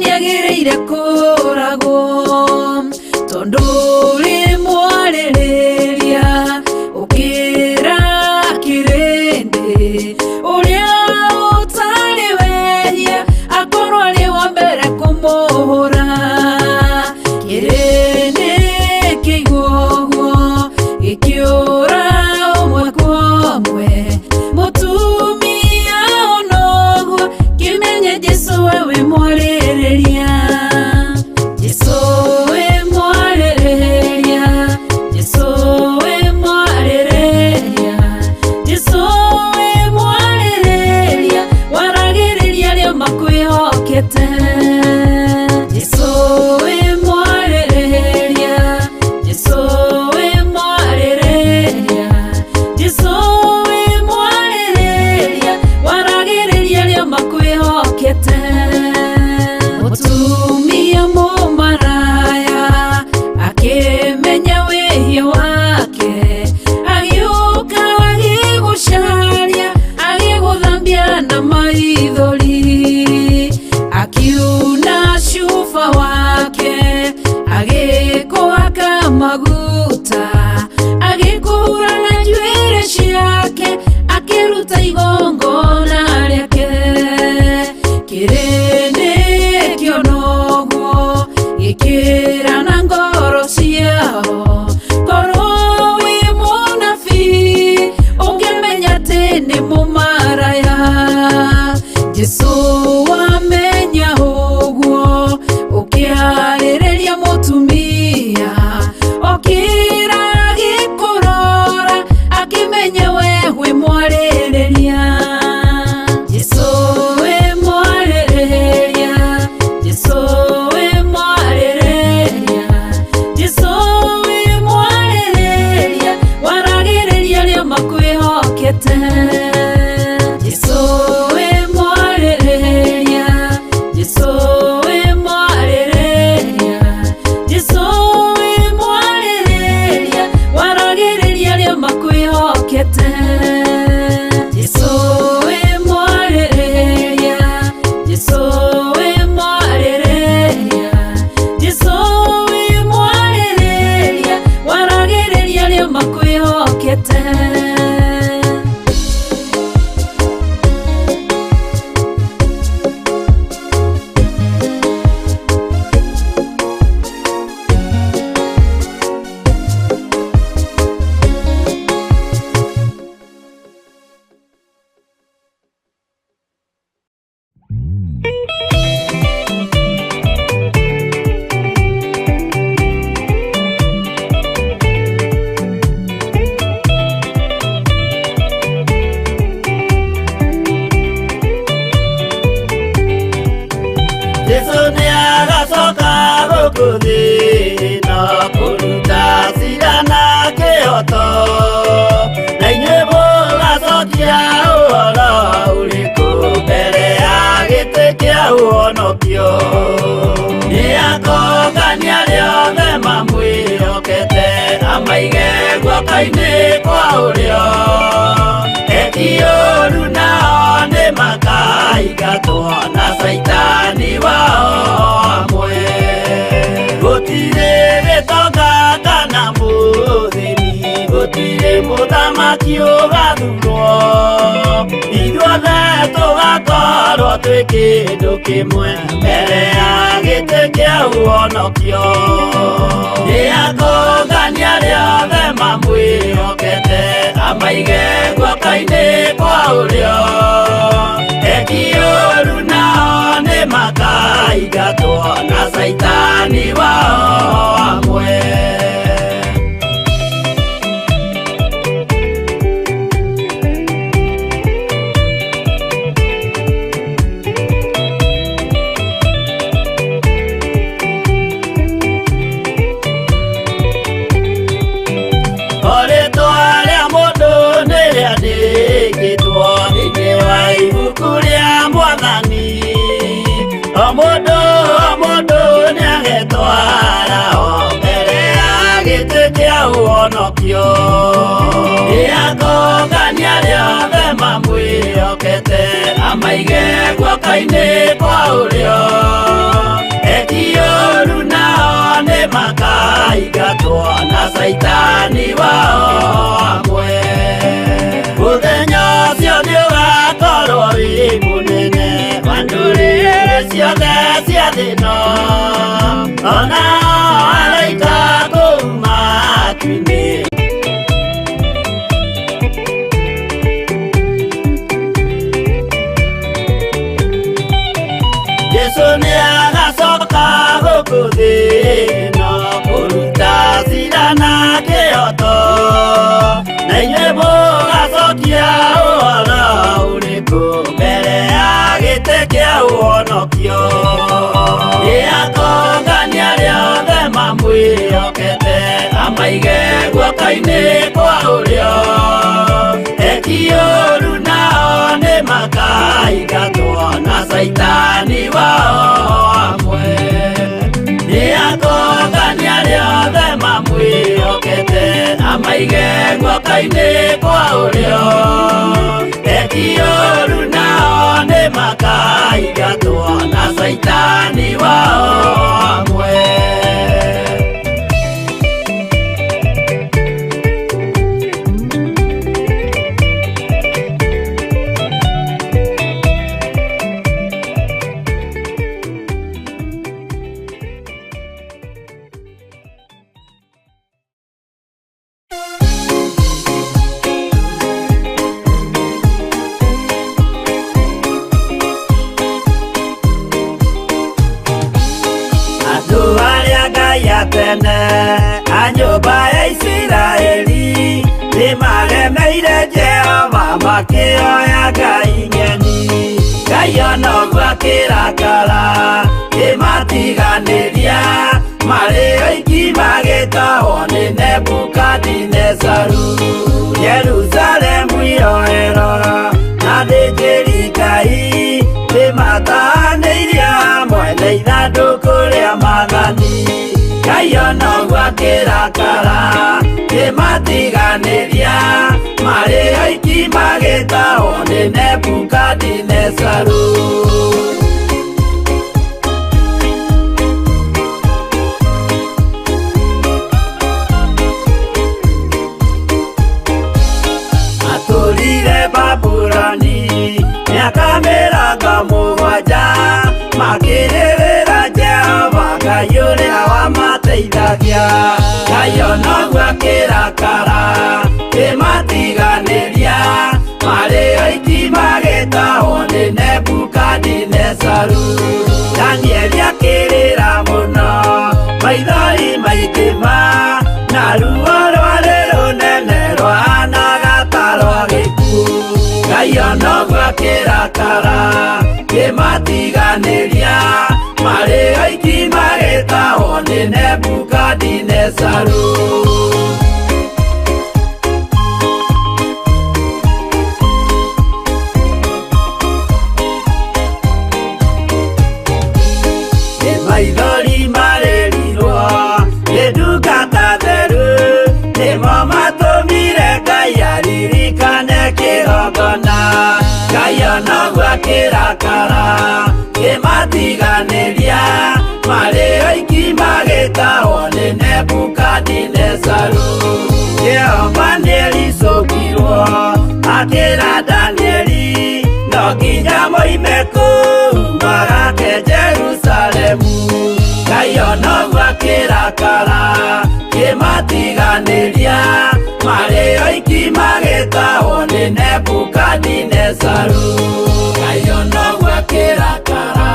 Nĩagĩrĩire kũragwo tondũ ũrĩ mwarĩrĩria ũkĩra kĩrĩndĩ ũrĩa ũtarĩ wehia akorwo arĩ wa mbere kũmũhũra. Kĩrĩndĩ kĩigua ũguo gĩkĩũra ũmwe kwa ũmwe. Mũtumia onoguo kĩmenye Jesũ we wĩ mwarĩrĩria. Jesũ wĩ mwarĩrĩria. Jesũ wĩ mwarĩrĩria. Jesũ wĩ mwarĩrĩria waragĩrĩria arĩa makwĩhokete. Jesũ wĩ mwarĩrĩria. Jesũ wĩ mwarĩrĩria. Jesũ wĩ mwarĩrĩria waragĩrĩria arĩa makwĩhokete. Mũtumia mũmaraya akĩmenya wĩhia wake agĩũka agĩgũcaria agĩgũthambia na maithori akiuna cuba wake agĩkũhaka maguta agĩkũhura na njuĩrĩ ciake akĩruta igongona rĩake. Kĩrĩndĩ kĩona ũguo gĩkĩra na ngoro ciao korwo wĩ mũnabii ũngĩmenya atĩ nĩ mũmaraya. Jesũ wamenya ũguo ũkĩarĩrĩria mũtumia okĩra agĩkũrora akĩmenya we wĩ mwarĩrĩria. Jesũ wĩ mwarĩrĩria. Jesũ wĩ mwarĩrĩria. Jesũ wĩ mwarĩrĩria waragĩrĩria arĩa makwĩhokete. Jesũ wĩ mwarĩrĩria. Jesũ wĩ mwarĩrĩria. Jesũ wĩ mwarĩrĩria waragĩrĩria arĩa makwĩhokete. Jesũ wĩ mwarĩrĩria. Jesũ wĩ mwarĩrĩria. Jesũ wĩ mwarĩrĩria waragĩrĩria arĩa makwĩhokete. Jesu nĩ agacoka gũkũ thĩ ĩno kũruta cira na kĩhoto na inyuĩ mũgacokia ũhoro ũrĩkũ mbere ya gĩtĩ kĩa ũhonokio. Nĩ akongania arĩa othe mamwĩhokete amaige guoko-inĩ kwa ũrĩo. Eki ũũru nao nĩ makaingatwo na caitani wao hamwe. Gũtirĩ gĩtonga kana mũthĩni, gũtirĩ mũthamaki ũgathurwo. Ithuothe tũgakorwo twĩ kĩndũ kĩmwe mbere ya gĩtĩ kĩa ũhonokio. Nĩ akongania arĩa othe mamwĩhokete amaige guoko-inĩ kwa ũrĩo. Eki ũũru nao nĩ makaingatwo na caitani wao hamwe. O rĩtwa rĩa mũndũ nĩ rĩandĩkĩtwo thĩinĩ wa ibuku rĩa mwathani. O mũndũ o mũndũ nĩagetwara o mbere ya gĩtĩ kĩa ũhonokio. Nĩ akongania arĩa othe mamwĩhokete amaige guoko-inĩ kwa ũrĩo. thĩ ĩno, ona araika kũu matu-inĩ. Jesu nĩ agacoka gũkũ thĩ ĩno kũruta cira na kĩhoto, na inyuĩ mũgacokia ũhoro ũrĩkũ mbere ya gĩtĩ kĩa ũhonokio? Nĩ akongania arĩa othe mamwĩhokete, amaige guoko-inĩ kwa ũrĩo. Eki ũru nao nĩ makaingatwo na caitani wao hamwe. Nĩ akongania arĩa othe mamwĩhokete, amaige guoko-inĩ kwa ũrĩo. Eki ũru nao nĩ makaingatwo na caitani wao hamwe. Andũ arĩa Ngai a tene a nyũmba ya Isiraeli nĩmaremeire Jehova, makĩoya ngai ng'eni. Ngai ona ũguo akĩrakara, kĩmatiganĩria marĩ oiki, magĩtahwo nĩ Nebukadinezaru. Jerusalemu iroero na thĩnjĩri Ngai nĩmatanĩirio hamwe na ithandũkũ rĩa maathani. Ngai ona ũguo akĩrakara, kĩmatiganĩria marĩ oiki, magĩtahwo nĩ Nebukadinezaru. Matũrire Babuloni mĩaka 70, makĩrĩrĩra Jehova Ngai ũrĩa wamateithagia. Ngai ona ũguo akĩrakara, kĩmatiganĩria marĩ oiki, magĩtahwo nĩ Nebukadinezaru. Danieli akĩrĩra mũno, maithori maingĩ ma na ruo rwarĩ rũnene rwahanaga ta rwa gĩkuũ. Ngai ona ũguo akĩrakara, kĩmatiganĩria marĩ oiki, magĩtahwo nĩ Nebukadinezaru. Nĩ maithori marĩrirwo nĩ ndungata theru, nĩmo matũmire Ngai aririkane kĩgongona. Ngai ona ũguo akĩrakara, kĩmatiganĩria marĩ oiki, magĩtahwo nĩ Nebukadinezaru. Jehova nĩericũkirwo akĩra Danieli no nginya moime kũu magake Jerusalemu. Ngai ona ũguo akĩrakara, kĩmatiganĩria marĩ oiki, magĩtahwo nĩ Nebukadinezaru. Ngai ona ũguo akĩrakara,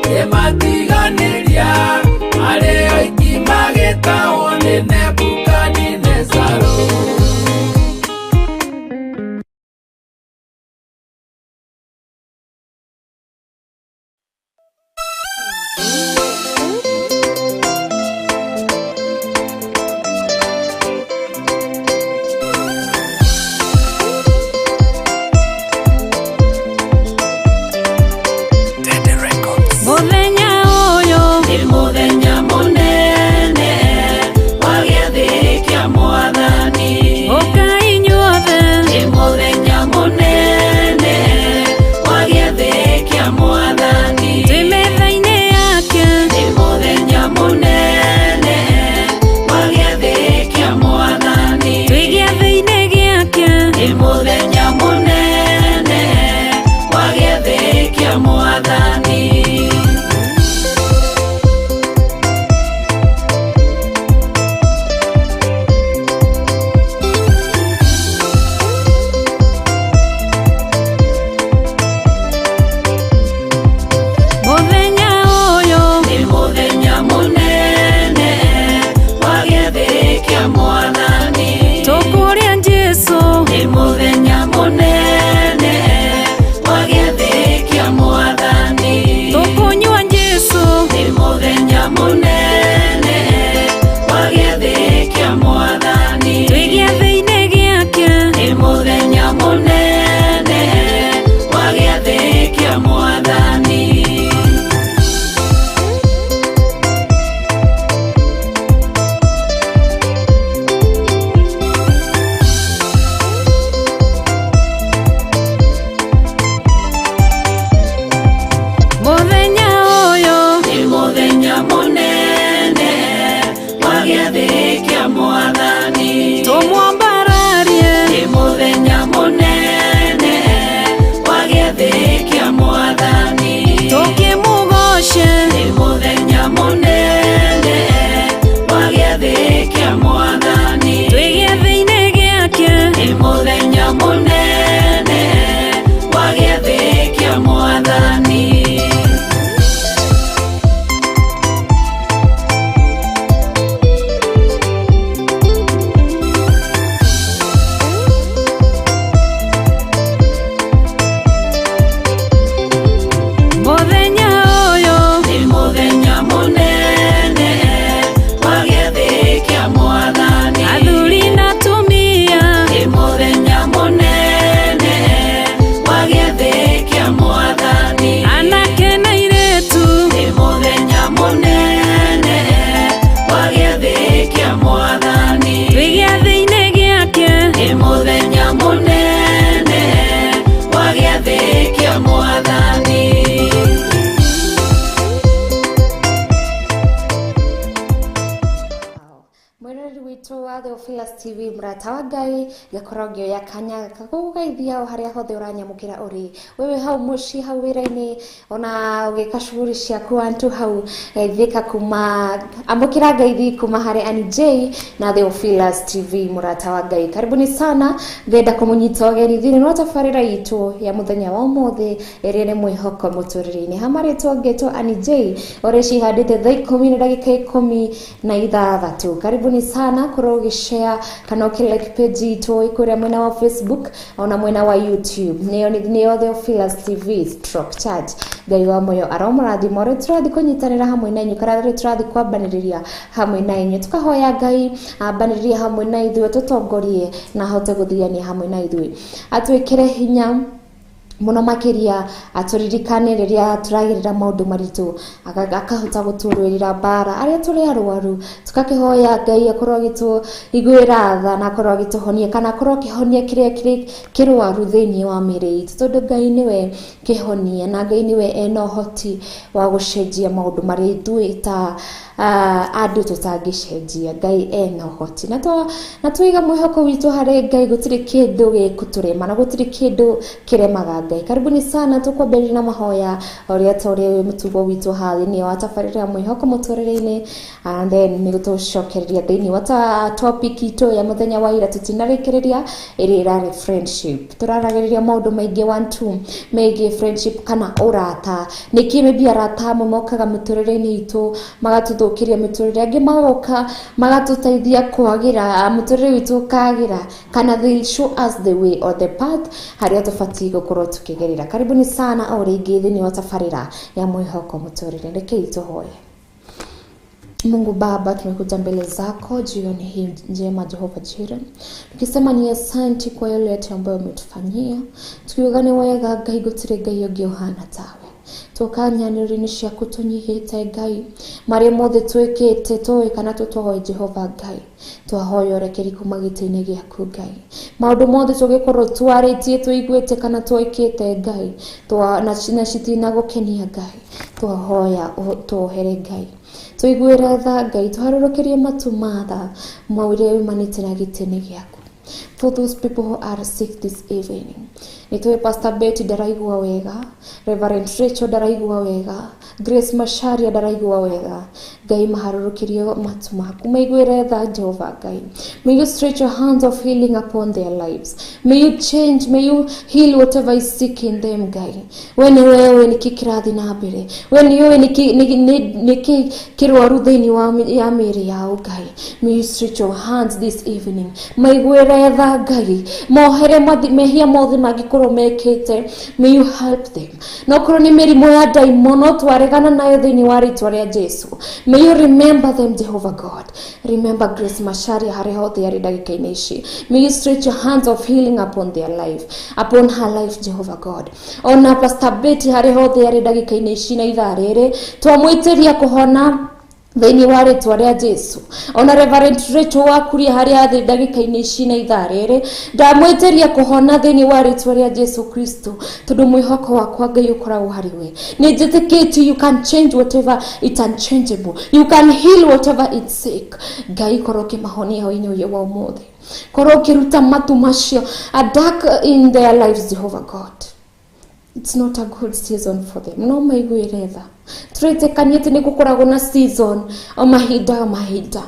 kĩmatiganĩria marĩ oiki, magĩtahwo nĩ Nebukadinezaru. Mũthenya ũyũ nĩ mũthenya mũnene wa gĩathĩ kĩa Mwathani. Mũthenya mũnene wa gĩathĩ kĩa Mwathani. Twĩ gĩathĩ-inĩ gĩake. Nĩ mũthenya mũnene wa gĩathĩ kĩa Mwathani. Mũthenya ũyũ Nĩ mũthenya mũnene wa gĩathĩ kĩa Mwathani. Tũmwambararie. Nĩ mũthenya mũnene wa gĩathĩ kĩa Mwathani. Tũkĩmũgoce. Nĩ mũthenya mũnene wa gĩathĩ kĩa Mwathani. Twĩ gĩathĩ-inĩ gĩake. Nĩ mũthenya mũnene wa gĩathĩ kĩa Mwathani. Mũthenya ũyũ Nĩ mũthenya mũnene wa gĩathĩ kĩa Mwathani. Athuri na atumia. Nĩ mũthenya mũnene wa gĩathĩ kĩa Mwathani. Anake na airĩtu. Nĩ mũthenya mũnene wa gĩathĩ kĩa Mwathani. Twĩ gĩathĩ-inĩ gĩake. Nĩ mũthenya mũnene wa gĩathĩ kĩa Mwathani. Mwĩroreri witũ wa Theophilus TV, mũrata wa Ngai, ngakorwo ngĩoya kanya gaka gũgũgeithia o harĩa hothe ũranyamũkĩra ũrĩ wewe hau mũciĩ, hau wĩra-inĩ, ona ũgĩka shughuli ciaku antu hau. Geithĩka kuma amũkĩra ngeithi kuma harĩ Annie J na Theophilus TV. Mũrata wa Ngai, karibuni sana. Ngenda kũmũnyita ũgeni thĩinĩ wa tabarĩra itũ ya mũthenya wa ũmũthĩ, ĩrĩa nĩ mwĩhoko mũtũrĩre-inĩ. Hamarĩtwo ngetwo Annie J, ũrĩa cihandĩte thaa 16:16. Karibuni sana. Korwo ũgĩshare kana ũkĩ-like page itũ ĩkũrĩa mwena wa Facebook ona mwena wa YouTube, nĩyo Theophilus TV stroke Church. Ngai wa moyo aromũrathima ũrĩa tũrathiĩ kũnyitanĩra hamwe na inyuĩ, kana rĩrĩa tũrathiĩ kwambanĩrĩria hamwe na inyuĩ. Tũkahoya Ngai ambanĩrĩrie hamwe na ithuĩ, tũtongorie na ahote gũthiania hamwe na ithuĩ, atwĩkĩre hinya mũno makĩria, atũririkane rĩrĩa tũragerera maũndũ maritũ, akahota gũtũrũĩrĩra mbara. Arĩa tũrĩ arwaru, tũgakĩhoya Ngai akorwo agĩtũiguĩra tha na akorwo agĩtũhonia, kana akorwo akĩhonia kĩrĩa kĩrĩ kĩrwaru thĩinĩ wa mĩĩrĩ itũ, tondũ Ngai nĩwe kĩhonia na Ngai nĩwe ena ũhoti wa gũcenjia maũndũ marĩa ithuĩ ta andũ tũtangĩcenjia. Ngai ena ũhoti na twaiga mwĩhoko witũ harĩ Ngai, gũtirĩ kĩndũ gĩkũtũrema na gũtirĩ kĩndũ kĩremaga Ngai. Karibuni sana. Tũkwambĩrĩria na mahoya ũrĩa ta ũrĩa wĩ mũtugo witũ haha thĩinĩ wa tabarĩra ya mwĩhoko mũtũrĩre-inĩ, and then nĩ tũcokereria thĩinĩ wa ta topic itũ ya mũthenya wa ira tũtinarĩkĩrĩria, ĩrĩa ĩrarĩ friendship. Tũraragĩrĩria maũndũ maingĩ, one two megiĩ friendship kana ũrata. Nĩkĩ maybe arata amwe mokaga mĩtũrĩre-inĩ itũ magatũthũkĩria mĩtũrĩre, angĩ magoka magatũteithia kwagĩra mũtũrĩre witũ ũkagĩra, kana they show us the way or the path harĩa tũbatiĩ gũkorwo tũkĩgerera. Karibuni sana o rĩngĩ thĩinĩ wa tabarĩra ya mwĩhoko mũtũrĩre. Rekei tũhoye. Mungu Baba, tumekuja mbele zako jioni hii njema, Jehova Jireh, tukisema ni asante kwa yale yote ambayo umetufanyia, tukiuga nĩ wega Ngai, gũtirĩ Ngai ũngĩ ũhana tawe. Twoka nyanĩrĩro-inĩ ciaku tũnyihĩte Ngai, marĩa mothe twĩkĩte tũĩ kana tũtoĩ, Jehova Ngai, twahoya ũrekeri kuma gĩtĩ-inĩ gĩaku Ngai. Maũndũ mothe tũngĩkorwo twarĩtie, tũiguĩte kana twĩkĩte Ngai na citinagũkenia Ngai, twahoya tuohere Ngai, tũiguĩre tha Ngai, tũharũrũkĩrie matu ma tha maũrĩa yumanĩte na gĩtĩ-inĩ gĩaku. For those people who are sick this evening, nĩtũĩ Pastor Betty ndaraigua wega, Reverend Rachel ndaraigua wega, Grace Macharia ndaraigua wega, Ngai maharũrũkĩrie matu maku, maiguĩre tha Jehova Ngai. May you stretch your hands of healing upon their lives. May you change, may you heal whatever is sick in them. Ngai, we nĩ wewe nĩkĩ kĩrathiĩ na mbere, we nĩ ũĩ nĩkĩ kĩrwaru thĩinĩ wa ya mĩĩrĩ yao. Ngai, may you stretch your hands this evening, maiguĩre. Maiguĩre tha Ngai, mohere mehia mothe mangĩkorwo mekĩte. May you help them. No korwo nĩ mĩrimũ ya ndaimono, twaregana nayo thĩinĩ wa rĩtwa rĩa Jesu. May you remember them, Jehovah God. Remember Grace Macharia harĩa hothe arĩ ndagĩka-inĩ ici. May you stretch your hands of healing upon their life, upon her life, Jehovah God. Ona Pastor Betty harĩa hothe arĩ ndagĩka-inĩ ici na ithaa rĩrĩ, twamwĩtĩria kũhona thĩinĩ wa rĩtwa rĩa Jesu. Ona Reverend Rachel wakuria harĩa athĩ ndagĩka-inĩ ici na ithaa rĩrĩ, ndamwĩtĩria kũhona thĩinĩ wa rĩtwa rĩa Jesu Kristo, tondũ mwĩhoko wakwa Ngai ũkoragwo harĩ we. Nĩ njĩtĩkĩtie you can change whatever it's unchangeable, you can heal whatever it's sick. Ngai, korwo ũkĩmahonia hwaĩ-inĩ ũyũ wa ũmũthĩ, korwo ũkĩruta matu macio a dark in their lives, Jehovah God. It's not a good season for them. No maiguĩre tha. Tũretĩkania atĩ nĩ gũkoragwo na season, o mahinda o mahinda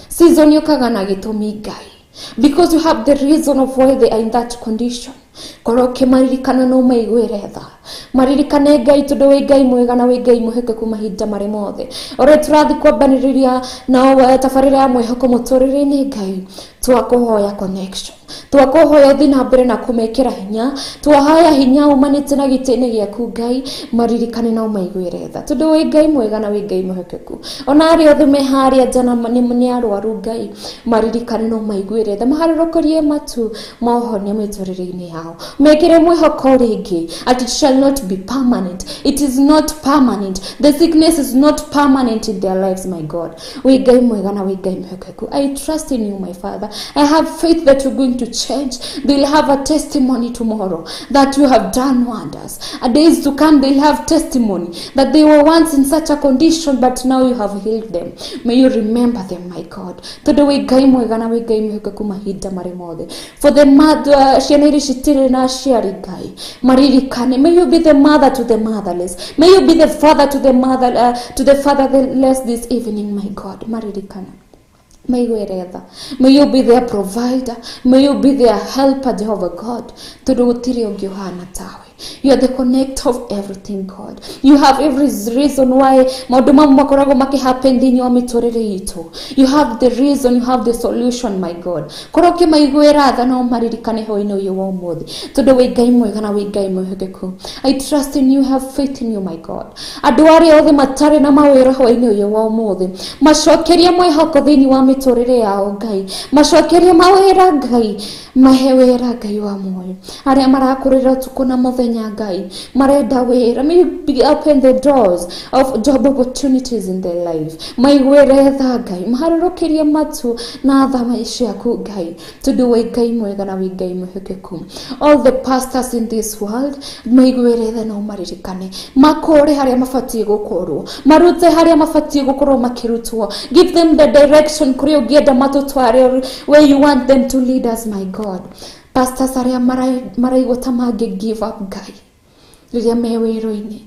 season yũkaga na gĩtũmi, Ngai, because you have the reason of why they are in that condition. Korwo ũkĩmaririkana, no maiguĩre tha, maririkane Ngai, tondũ wĩ Ngai mwega na wĩ Ngai mwĩhokeku mahinda marĩ mothe. Ũrĩa tũrathiĩ kwambanĩrĩria nao tabarĩra ya mwĩhoko mũtũrĩre-inĩ, Ngai, twakũhoya connection, twakũhoya ũthiĩ na mbere na kũmekĩra hinya, twahoya hinya umanĩte na gĩtĩ-inĩ gĩaku. Ngai, maririkane na ũmaiguĩre tha, tondũ wĩ Ngai mwega na wĩ Ngai mwĩhokeku. Ona arĩa othe me harĩa nja na nĩ arwaru, Ngai, maririkane na ũmaiguĩre tha, maharũrũkĩrie matu maũhonia mĩtũrĩre-inĩ yao, mekĩre mwĩhoko rĩngĩ at it shall not be permanent. It is not permanent. The sickness is not permanent in their lives, my God. Wĩ Ngai mwega na wĩ Ngai mwĩhokeku. I trust in you, my Father. I have faith that you're going to change. They'll have a testimony tomorrow that you have done wonders. A days to come, they'll have testimony that they were once in such a condition, but now you have healed them. May you remember them, my God, tondũ wĩ Ngai mwega na wĩ Ngai mwĩhokeku mahinda marĩ mothe. For the mother, ciana iria citirĩ na aciari, Ngai, maririkane. May you be the mother to the motherless. May you be the father to the mother to the fatherless this evening, my God. Maririkane, maiguĩre tha. May you be their provider. May you be their helper, Jehovah God, tondũ gũtirĩ ũngĩ ũhana tawe. You are the connector of everything, God. You have every reason why maũndũ mamwe makoragwo makĩhappen thĩinĩ wa mĩtũrĩre itũ. You have the reason, you have the solution, my God. Korwo ũkĩmaiguĩra tha no maririkane hwaĩ-inĩ ũyũ wa ũmũthĩ, tondũ wĩ Ngai mwega na wĩ Ngai mwĩhokeku. I trust in you, have faith in you, my God. Andũ arĩa othe matarĩ na mawĩra hwaĩ-inĩ ũyũ wa ũmũthĩ, macokerie mwĩhoko thĩinĩ wa mĩtũrĩre yao. Ngai, macokerie mawĩra. Ngai, mahe wĩra. Ngai wa muoyo, arĩa marakũrĩra ũtukũ na mũthenya, Ngai, marenda wĩra, may you be open the doors of job opportunities in their life. Maiguĩre tha, Ngai, maharũrũkĩrie matu na tha ciaku, Ngai, tondũ wĩ Ngai mwega na wĩ Ngai mwĩhokeku. All the pastors in this world, maiguĩre tha no maririkane, makũre harĩa mabatiĩ gũkorwo, marute harĩa mabatiĩ gũkorwo makĩrutwo. Give them the direction kũrĩa ũngĩenda matũtware, where you want them to lead us, my God. Pastors arĩa maraigua ta mangĩ give up, Ngai, rĩrĩa me wĩra-inĩ,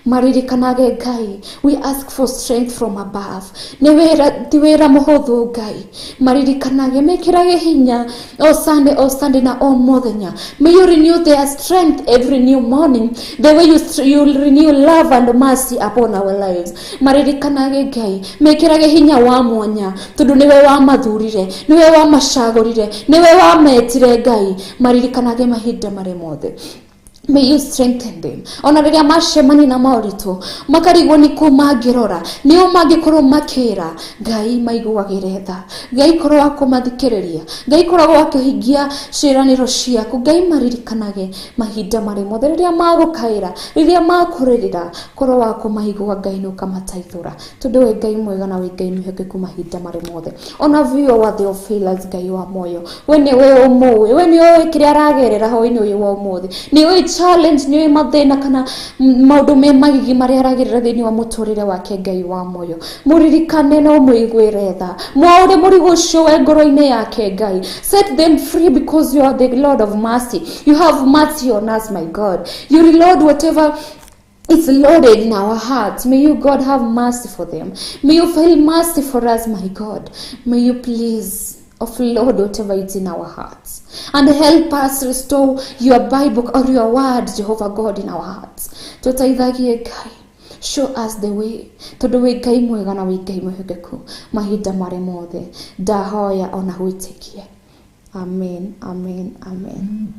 maririkanage. Ngai, we ask for strength from above. Nĩ wĩra, ti wĩra mũhũthũ. Ngai, maririkanage, mekĩrage hinya o Sunday, o Sunday na o mũthenya. May you renew their strength every new morning, the way you renew love and mercy upon our lives. Maririkanage, Ngai, mekĩrage hinya wa mwanya, tondũ nĩwe wamathurire, nĩwe wamacagũrire, nĩwe wametire. Ngai, maririkanage mahinda marĩ mothe. May you strengthen them. Ona rĩrĩa macemania na moritũ, makarigwo nĩ kũ mangĩrora, nĩo mangĩkorwo makĩra, Ngai, maiguagĩre tha. Ngai, korwo wa kũmathikĩrĩria. Ngai, koragwo wa kũhingia ciĩranĩro ciaku. Ngai, maririkanage mahinda marĩ mothe, rĩrĩa magũkaĩra, rĩrĩa makũrĩrĩra, korwo wa kũmaigua. Ngai, nĩ ũkamataithũra, tondũ wĩ Ngai mwega na wĩ Ngai mwĩhokeku mahinda marĩ mothe. Ona vio wa Theophilus, Ngai wa moyo, we nĩwe ũmũĩ, we nĩ ũĩ kĩrĩa aragerera hwaĩ-inĩ ũyũ wa ũmũthĩ, nĩ ũĩ challenge, nĩ ũĩ mathĩna kana maũndũ me magigi marĩa aragerera thĩinĩ wa mũtũrĩre wake. Ngai wa moyo, mũririkane no mũiguĩre tha, mwaũre mũrigo ũcio we ngoro-inĩ yake. Ngai, set them free, because you are the Lord of mercy. You have mercy on us, my God. You reload whatever it's loaded in our hearts. May you, God, have mercy for them. May you feel mercy for us, my God. May you please offload whatever is in our hearts and help us restore your Bible or your word, Jehovah God, in our hearts. Tũteithagie, Ngai. Show us the way, tondũ wĩ Ngai mwega na wĩ Ngai mwĩhokeku mahinda marĩ mothe. Ndahoya ona gwĩtĩkia. Amen, amen, amen.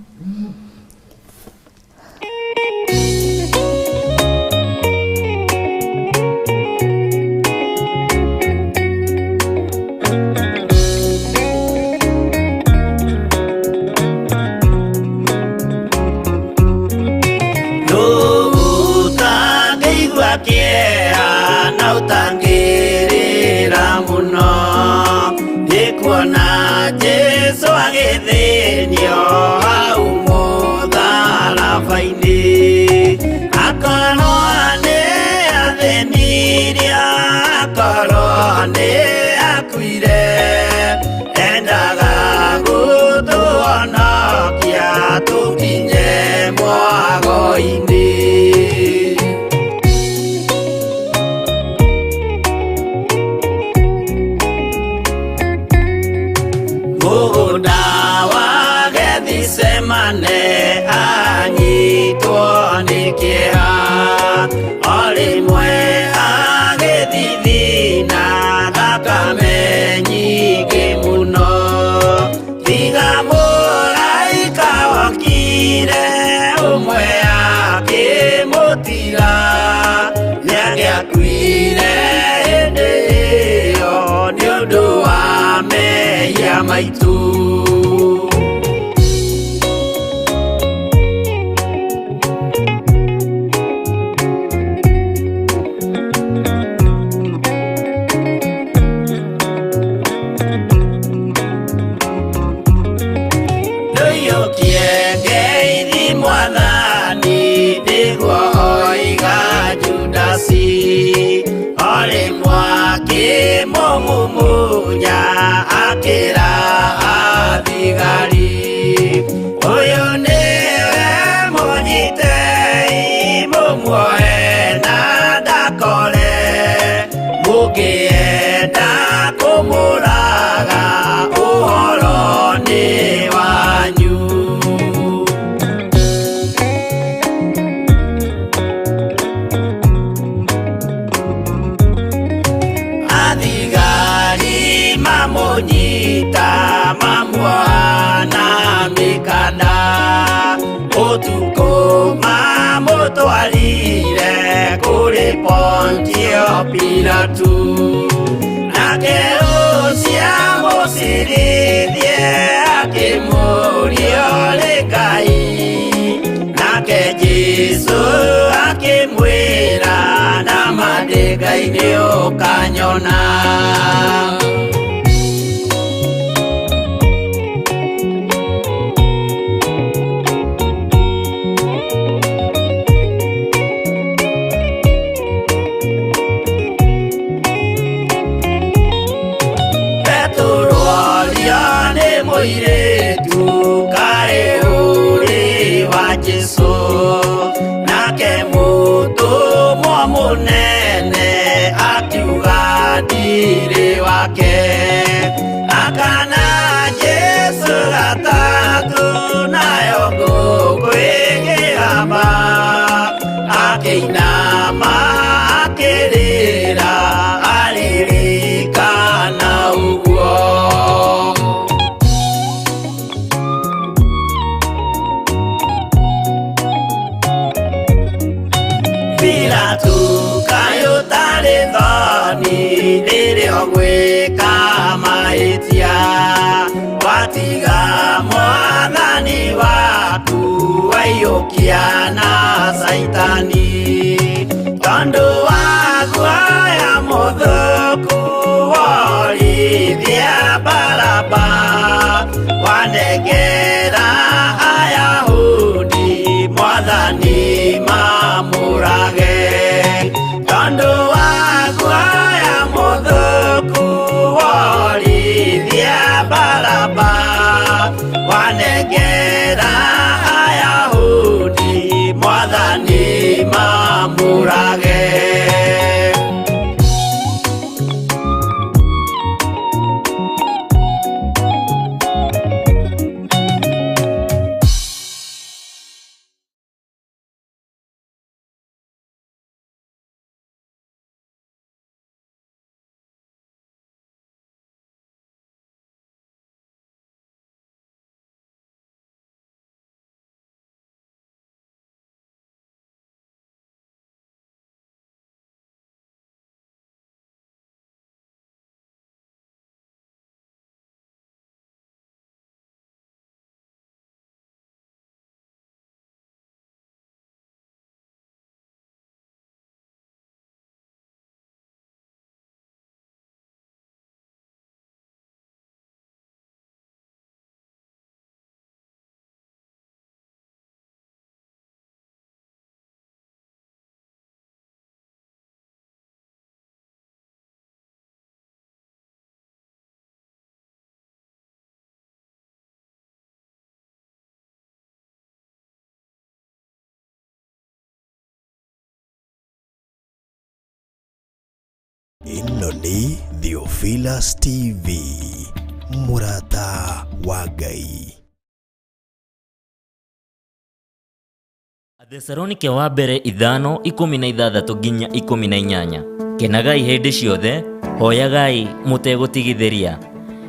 Ũtangĩigua kĩeha na ũtangĩrĩra mũno nĩ kuona Jesũ agĩthĩnio hau mũtharaba-inĩ akorwo nĩ athĩnirie akorwo nĩ akuire endaga gũtũhonokia tũkinye mwago-inĩ. Mũgũnda wa Gethisemane anyitwo nĩ kĩeha o rĩmwe agĩthithina thakame nyingĩ mũno tiga mũraika wokire ũmwe akĩmũtiga nĩangĩakuire hĩndĩ ĩyo nĩ ũndũ wa mehia maitũ. Ndũiyũkie ngeithi mwathani nĩguo oiga Judasi o rĩmwe akĩmũmumunya akĩra athigari ũyũ nĩwe mũnyitei mũmuoe na ndakore mũngĩenda kũmũraga ũhoro nĩ wanyu. Athigari mamũnyita mamuoha na mĩkanda ũtukũ mamũtwarire kũrĩ Pontio Pilatu nake ũcio amũcirithie akĩmũũria ũrĩ Ngai nake Jesũ akĩmwĩra nama ndĩ Ngai nĩũkanyona. Petero orio nĩ mũirĩtu kaĩ ũrĩ wa Jesũ nake mũtũmwo mũnene akiuga ndirĩ wake akana Jesũ gatatũ nayo ngũkũ ĩkĩhamba akĩinama akĩrĩra aririkana ũguo. Pilatu kaĩ ũtarĩ thoni rĩrĩa ũgwĩka mahĩtia watiga mwathani waku waiyũkia na Caitani tondũ wa guoya mũthũku worithia Baraba wanengera Ayahudi mwathani mamũrage tondũ wa guoya mũthũku worithia Baraba wanengera Ayahudi mwathani mamũrage. Ĩno nĩ Theophilus TV, mũrata wa Ngai. Athesalonike wa mbere 5:16 nginya 18. Kenagai hĩndĩ ciothe, hoyagai mũtegũtigithĩria.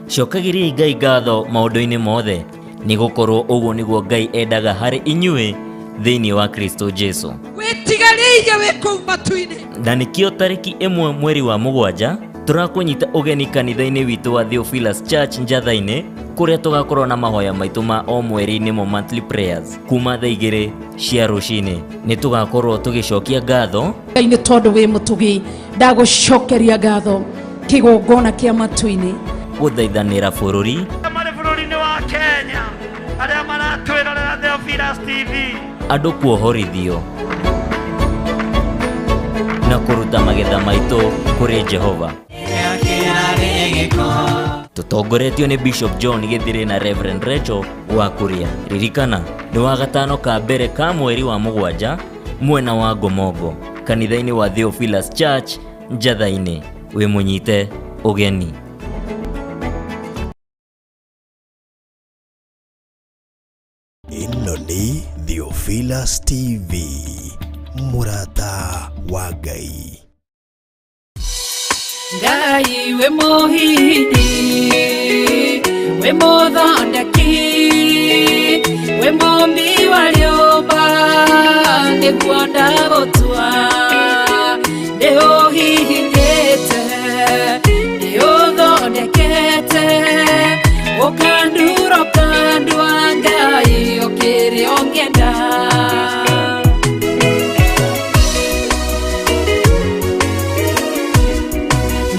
Cokagĩriai Ngai ngatho maũndũ-inĩ mothe, nĩgũkorwo ũguo nĩguo Ngai endaga harĩ inyuĩ thĩinĩ wa Kristo Jesu. Wĩtigarĩire wĩ kũu matu-inĩ. Na nĩkĩo tarĩki 1 mweri wa 7 tũrakũnyita ũgeni kanitha-inĩ witũ wa Theophilus Church Njatha-inĩ, kũrĩa tũgakorwo na mahoya maitũ ma o mweri nĩmo monthly prayers kuma thaa 2 cia rũcinĩ. Nĩ tũgakorwo tũgĩcokia ngatho Ngai nĩ tondũ wĩ mũtugi, ndagũcokeria ngatho kĩgongona kĩa matu-inĩ, gũthaithanĩra bũrũri, marĩ bũrũri-inĩ wa Kenya arĩa maratwĩrorera Theophilus TV, andũ kuohorithio na kũruta magetha maitũ kũrĩ Jehova. Tũtongoretio nĩ Bishop John Gĩthirĩ na Reverend Rachel wa Kuria. Ririkana nĩ wa gatano ka mbere ka mweri wa 7 mwena wa Ngomongo, kanitha-inĩ wa Theophilus Church Njatha-inĩ. Wĩ mũnyite ũgeni. Ĩno nĩ Theophilus TV, mũrata wa Ngai. Ngai wĩ mũhihinyi, wĩ mũthondeki, wĩ mũmbi wa rĩũmba, nĩguo ndagũtua. Nĩũhihinyĩte, nĩũthondekete, ũkandura ũkandua, Ngai ũkĩrĩ ũngĩenda.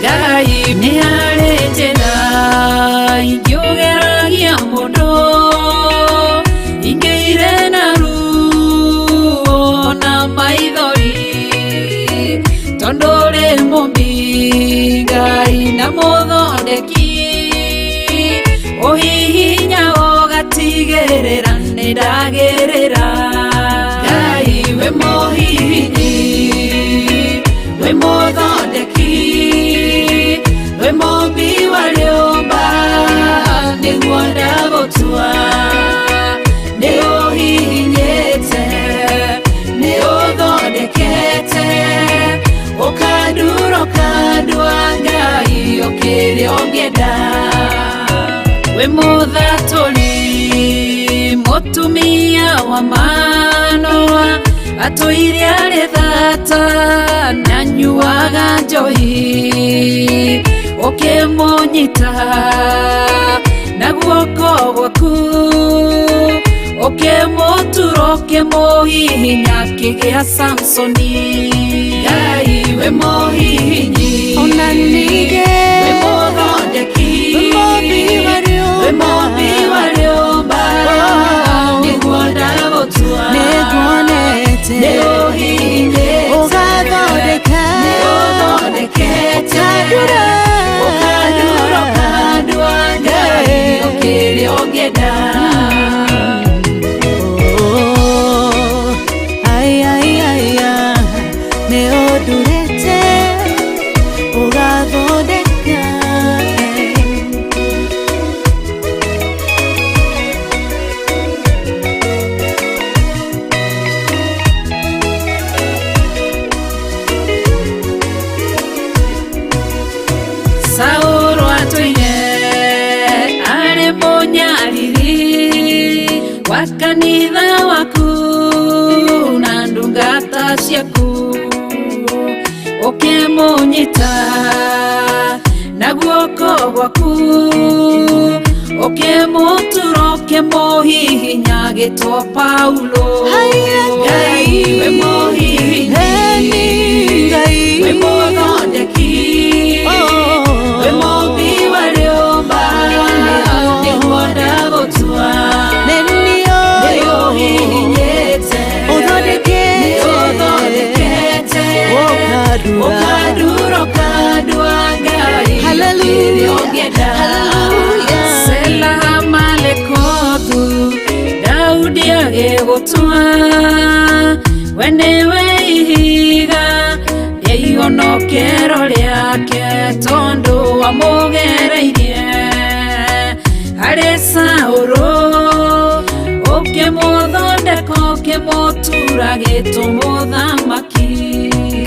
Ngai nĩ harĩ njĩra ingĩũgeragia mũndũ, ingĩire na ruo na maithori, tondũ ũrĩ mũmbi Ngai na mũthondeki, ũhihinya ũgatigĩrĩra nĩ ndagĩrĩra. Ngai wĩ mũhihinyi, wĩ mũthondeki, wĩ mũmbi wa rĩũmba, nĩguo ndagũtua. Nĩũhihinyĩte, nĩũthondekete, ũkandura ũkandua, Ngai ũkĩrĩ ũngĩenda. Wĩ mũthatũri, mũtumia wa Manoa, atũire arĩ thata na anyuaga njohi, ũkĩmũnyita na guoko gwaku, ũkĩmũtura ũkĩmũhihinya akĩgĩa Samsoni. Ngai wĩ mũhihinyi, Ona ningĩ wĩ mũthondeki, wĩ mũmbi wa wĩ mũmbi wa rĩũmba, nĩguo ndagũtua. Nĩnguonete Nĩũhihinyĩte, ũgathondeka, nĩũthondekete, ũkandura, ũkandura ũkandua, Ngai ũkĩrĩ ũngĩenda. Oh, ai, ai, ai, ah, nĩũndurĩte ũgathondeka. Saũlũ atũire arĩ mũnyariri wa kanitha waku na ndungata ciaku, ũkĩmũnyita na guoko gwaku, ũkĩmũtura ũkĩmũhihinya agĩtwo Paulo. Haiya, Ngai wĩ mũhihinyi, Eni Ngai, wĩ mũthondeki, Oh. wĩ mũmbi wa rĩũmba, nĩguo ndagũtua. Nĩniũĩ Nĩũhihinyĩte, ũthondekete, nĩũthondekete, ũkandura, ũkandura ũkandua, Ngai Hallelujah. ũkĩrĩ ũngĩenda. Hallelujah. Sela Malekothu, Daudi agĩgũtua, we nĩwe ihiga rĩa igonokero rĩake. Tondu wamugereirie harĩ Saũlũ ũkĩmũthondeka ũkĩmũtura gĩtũmũthamaki.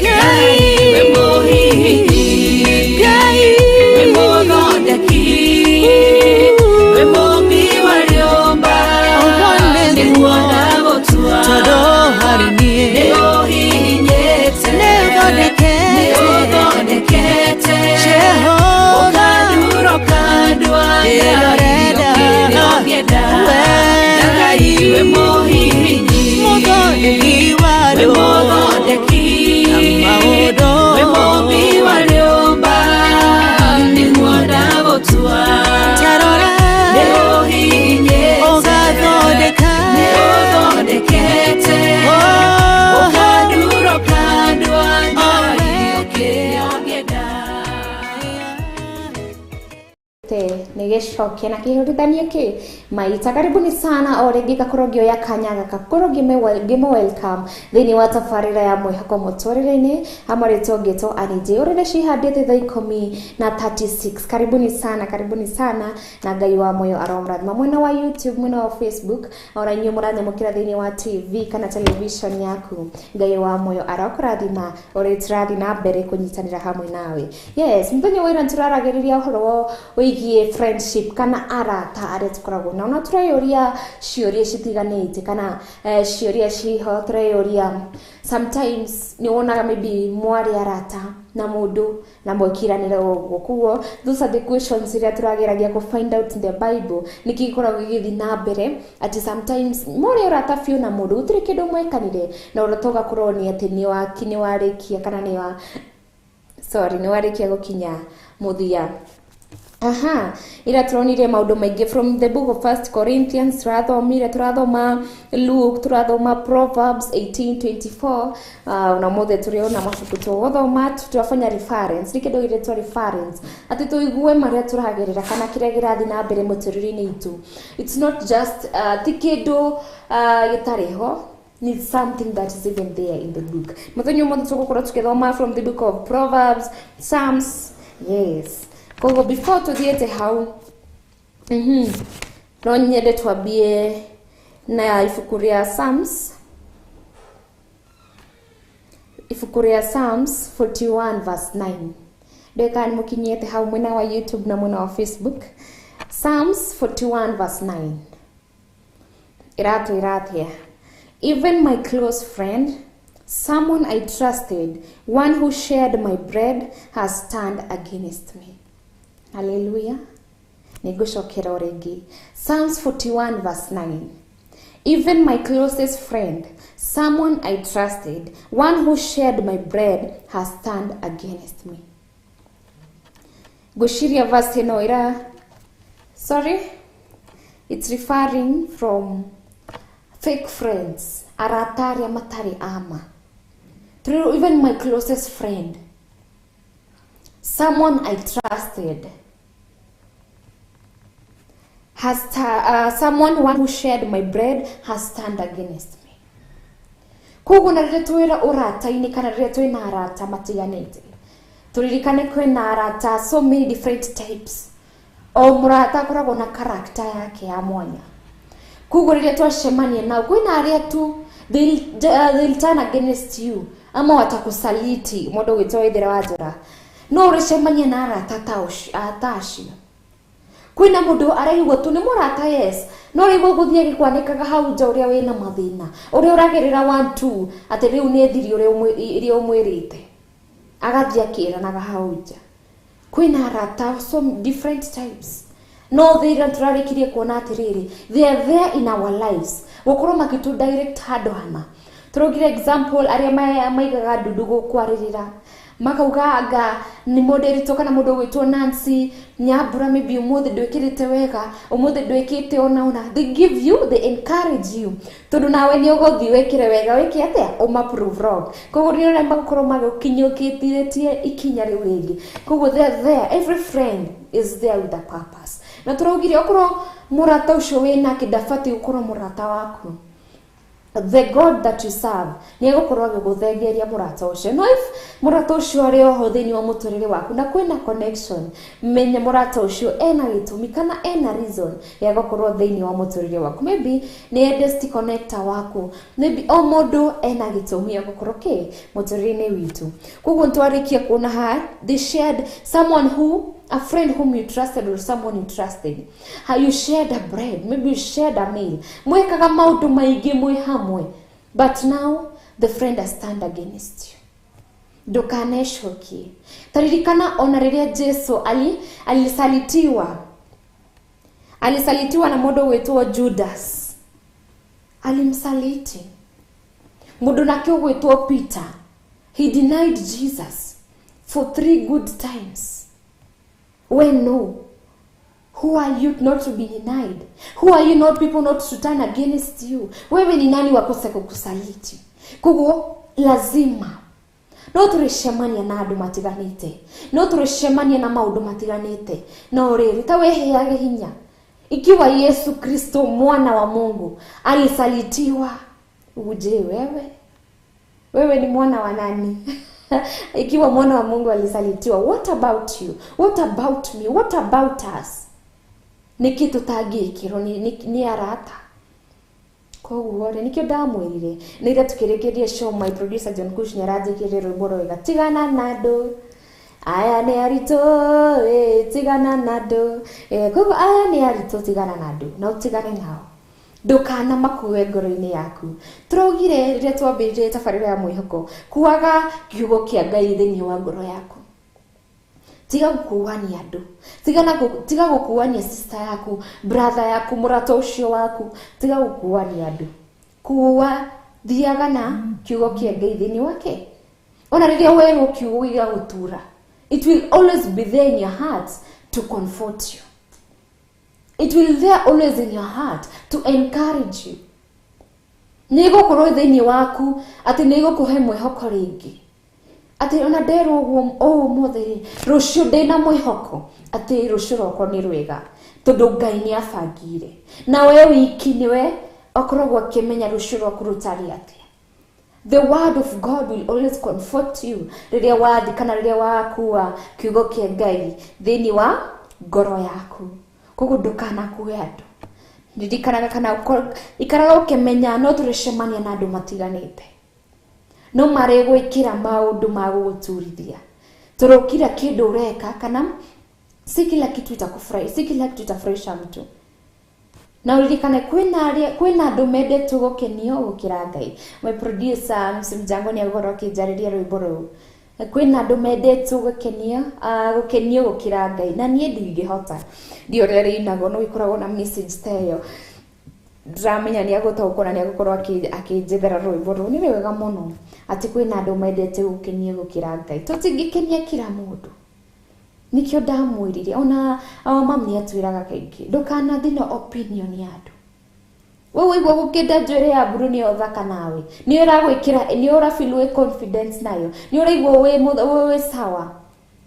Ngai wĩ mũhihinyi, Ngai wĩ mũthondeki, wĩ mũmbi wa rĩũmba, Ũguo nĩguo. Nĩguo ndagũtua. Tondũ harĩ niĩ Nĩũhihinyĩte, Nĩũthondekete. Nĩũthondekete. Jehova. Ũkandura ũkandua Ngai Ndĩrorenda. ũkĩrĩa ũngĩenda. Wee. Ngai wĩ mũhihinyi, Mũthondeki wa wĩ andũ. mũthondeki, Na maũndũ. Wĩ mũmbi wa rĩũmba, nĩguo ndagũtua. Tarora. Nĩũhihinyĩte, Ũgathondeka. Nĩũthondekete. Oh. Ũkandura ũkandua Ngai Oh. ũkĩrĩa ũngĩenda. Te nĩgĩcokia na kĩhũrithanio kĩ maita. Karibuni sana o rĩngĩ ngakorwo ngĩoya kanya gaka korwo ngĩmũ welcome thĩinĩ wa tabarĩra ya mwĩhoko mũtũrĩre-inĩ hamwe rĩtwa ngĩtwo Annie ũrĩa cihandĩte thaa 10:36. Karibuni sana, karibuni sana, na Ngai wa moyo aromrathima mwena wa YouTube, mwena wa Facebook, ona inyuĩ mũranyamũkĩra thĩinĩ wa TV kana television yaku. Ngai wa moyo arokũrathima ũrĩa tũrathiĩ na mbere kũnyitanĩra hamwe nawe. Yes, mũthenya wa ira tũraragĩrĩria ũhoro wĩgiĩ friendship kana arata arĩa tũkoragwo nao, na tũreyũria ciũria citiganĩte kana ciũria ciho tũreyũria. Sometimes nĩ wonaga maybe mwarĩ arata na mũndũ na mwekiranĩra ũguo, koguo those are the questions iria tũrageragia kũ find out in the Bible nĩkĩ gĩkoragwo gĩgĩthiĩ na mbere atĩ sometimes mwarĩ ũrata biũ na mũndũ gũtirĩ kĩndũ mwekanire na ũrata ũgakorwo nĩ atĩ nĩ warĩkia kana nĩ wa sorry nĩ warĩkia gũkinya mũthia. Aha, ira turonire maũndũ maingĩ from the book of First Corinthians, tũrathomire, tũrathoma Luke, tũrathoma Proverbs 18:24, na mothe tũrĩona mabuku tũgũthoma tũrafanya reference nĩ kĩndũ gĩretwo reference atĩ tũigue marĩa tũragerera kana kĩrĩa kĩrathiĩ na mbere mũtũrĩre-inĩ itũ. It's not just ti kĩndũ gĩtarĩ ho, ni something that is even there in the book. Mũthenya ũmũthĩ tũgũkorwo tũgĩthoma from the book of Proverbs, Psalms, yes. Koguo before tuthiĩte hau, no nyende twambie na ibuku rĩa Psalms, ibuku rĩa Psalms 41 verse 9. Ndeka nĩ mũkinyĩte hau mwena wa YouTube na mwena wa Facebook. Psalms 41 verse 9 iratwĩra atĩa? Even my close friend, someone I trusted, one who shared my bread, has turned against me. Hallelujah. Nĩngũcokera o rĩngĩ. Psalms 41 verse 9. Even my closest friend, someone I trusted, one who shared my bread, has turned against me. Ngwĩciria verse ĩno ĩra sorry, it's referring from fake friends, arata arĩa matarĩ ama. Through even my closest friend, someone I trusted, has someone one who shared my bread has turned against me. Koguo na rĩrĩa twĩra ũrata-inĩ kana rĩrĩa twĩna arata matiganĩte, tũririkane kwĩna arata so many different types. O mũrata akoragwo na character yake ya mwanya. Koguo rĩrĩa twacemania nao kwĩna arĩa tu they'll turn against you ama watakusaliti mũndũ ũgwĩtwo Waithera wa Njora. No ũrĩcemania na arata ta acio. Kwĩna mũndũ araigua tu nĩ mũrata, yes, no rĩu gũthiĩ agĩkwanĩkaga hau nja ũrĩa wĩna mathĩna, ũrĩa ũragerera 1 2 atĩ rĩu nĩ thiri ũrĩa iria ũmwĩrĩte, agathiĩ akĩranaga hau nja. Kwĩna arata so different types. No thĩra tũrarĩkirie kuona atĩrĩrĩ, they are there in our lives gũkorwo makĩtũ direct handũ hana. Tũraugire example arĩa maigaga ndundu gũkwarĩrĩra makauga anga nĩ mũndũ kana mũndũ ũgwĩtwo Nancy Nyambura maybe ũmũthĩ ndwĩkĩrĩte wega, ũmũthĩ ndwĩkĩte ona ona. They give you, they encourage you tondũ nawe nĩ ũgũthiĩ wĩkĩre wega, wĩke atĩa, ũma prove wrong. Koguo nĩ ũrĩa magũkorwo magũkinyũkĩtie ikinya rĩu rĩngĩ. Koguo they are there, every friend is there with a purpose. Na tũraugire okorwo mũrata ũcio wĩnake ndabatiĩ gũkorwo mũrata waku. The God that you serve nĩ egũkorwo agĩgũthengeria mũrata ũcio. No if mũrata ũcio arĩ oho thĩinĩ wa mũtũrĩre waku na kwĩna connection, menya mũrata ũcio ena gĩtũmi kana ena reason ya gũkorwo thĩinĩ wa mũtũrĩre waku. Maybe nĩ destiny connector waku, maybe o mũndũ ena gĩtũmi ya gũkorwo kĩ mũtũrĩre-inĩ witũ. Koguo nĩtwarĩkia kuona haha, they shared someone who, a friend whom you trusted or someone you trusted, how you shared a bread, maybe you shared a meal, mwekaga maũndũ maingĩ mwĩ hamwe, but now the friend has turned against you. Ndũkanecokie. Taririkana ona rĩrĩa Jesu alisalitiwa, alisalitiwa na mũndũ gwĩtwo Judas, alimsaliti mũndũ nake ũgwĩtwo Peter. He denied Jesus for 3 good times. We know, who are you not to be denied? Who are you not people not to turn against you? Wewe ni nani wakose kukusaliti? Koguo lazima no tũrĩcemania na andũ matiganĩte, no tũrĩcemania na maũndũ matiganĩte, no rĩrĩ ta wĩheage hinya. Ikiwa Yesu Kristo mwana wa Mungu alisalitiwa, uje wewe? Wewe ni mwana wa nani? Ikiwa mwana wa Mungu alisalitiwa, what about you? What about me? What about us? Nĩ kĩ tũtangĩkĩrwo nĩ arata? Koguo rĩ, nĩkĩo ndamwĩrire nĩ ira tukĩrĩkĩria show, my producer John Kush nĩaranjĩkĩrire rwĩmbo rwega, tigana na andũ aya nĩ aritũ, tigana na andũ. Koguo aya nĩ aritũ, tigana na andũ na ũtigane nao, ndũkana makue ngoro-inĩ yaku. Tũraugire rĩrĩa twambĩrĩrie tabarĩra ya mwĩhoko, kuaga kiugo kĩa Ngai thĩinĩ wa ngoro yaku. Tiga gũkuania andũ, tiga gũkuania sister yaku, brother yaku, mũrata ũcio waku, tiga gũkuania andũ. Kuua, thiaga na kiugo kĩa Ngai thĩinĩ wake. Ona rĩrĩa werwo kiugo gĩgagũtura, it will always be there in your heart to comfort you. It will there always in your heart to encourage you. Nĩ ĩgũkorwo thĩinĩ waku atĩ nĩ ĩgũkũhe mwĩhoko rĩngĩ. Atĩ ona nderwo ũguo ũmũthĩ, rũciũ ndĩna mwĩhoko atĩ rũciũ rwakwa nĩ rwega, tondũ Ngai nĩ abangire. Na we wiki nĩwe akoragwo akĩmenya rũciũ rwaku rũtariĩ atĩa. The word of God will always comfort you rĩrĩa wathi kana rĩrĩa wakua kiugo kĩa Ngai thĩinĩ wa ngoro yaku. Koguo ndũkanakue andũ. Ririkanaga kana ikaraga ũkĩmenya no tũrĩcemania na andũ matiganĩte, no marĩgwĩkĩra maũndũ ma gũgũturithia. Tondũ kila kĩndũ ũreka kana si kila kitu itakufurahi, si kila kitu itafurahisha mtu. Na uririkane kwĩna andũ mendete gũkenio gũkĩra Ngai. My producer Msimjango nĩ agũkorwo akĩnjarĩria rwĩmbo rũu. Kwĩna andũ mendete gũkenio gũkĩra Ngai, na niĩ ndingĩhota. Ndiũ ũrĩa rĩinagwo, no ĩkoragwo na message ta ĩyo. Ndĩramenya nĩ agũtaũkwo na nĩ agũkorwo akĩnjethera rwĩmbo rũu. Nĩ wega mũno atĩ kwĩna andũ mendete gũkenio gũkĩra Ngai. Tũtingĩkenia kila mũndũ. Nĩkĩo ndamwĩrire ona mami nĩ atwĩraga kaingĩ, ndũkanathiĩ na opinion ya andũ. We ũigua gũkĩnda njuĩrĩ ya mburu nĩyo thaka nawe, nĩ ũragwĩkĩra, nĩ ũrafeel wĩ confidence nayo, nĩ ũraigua wĩ sawa.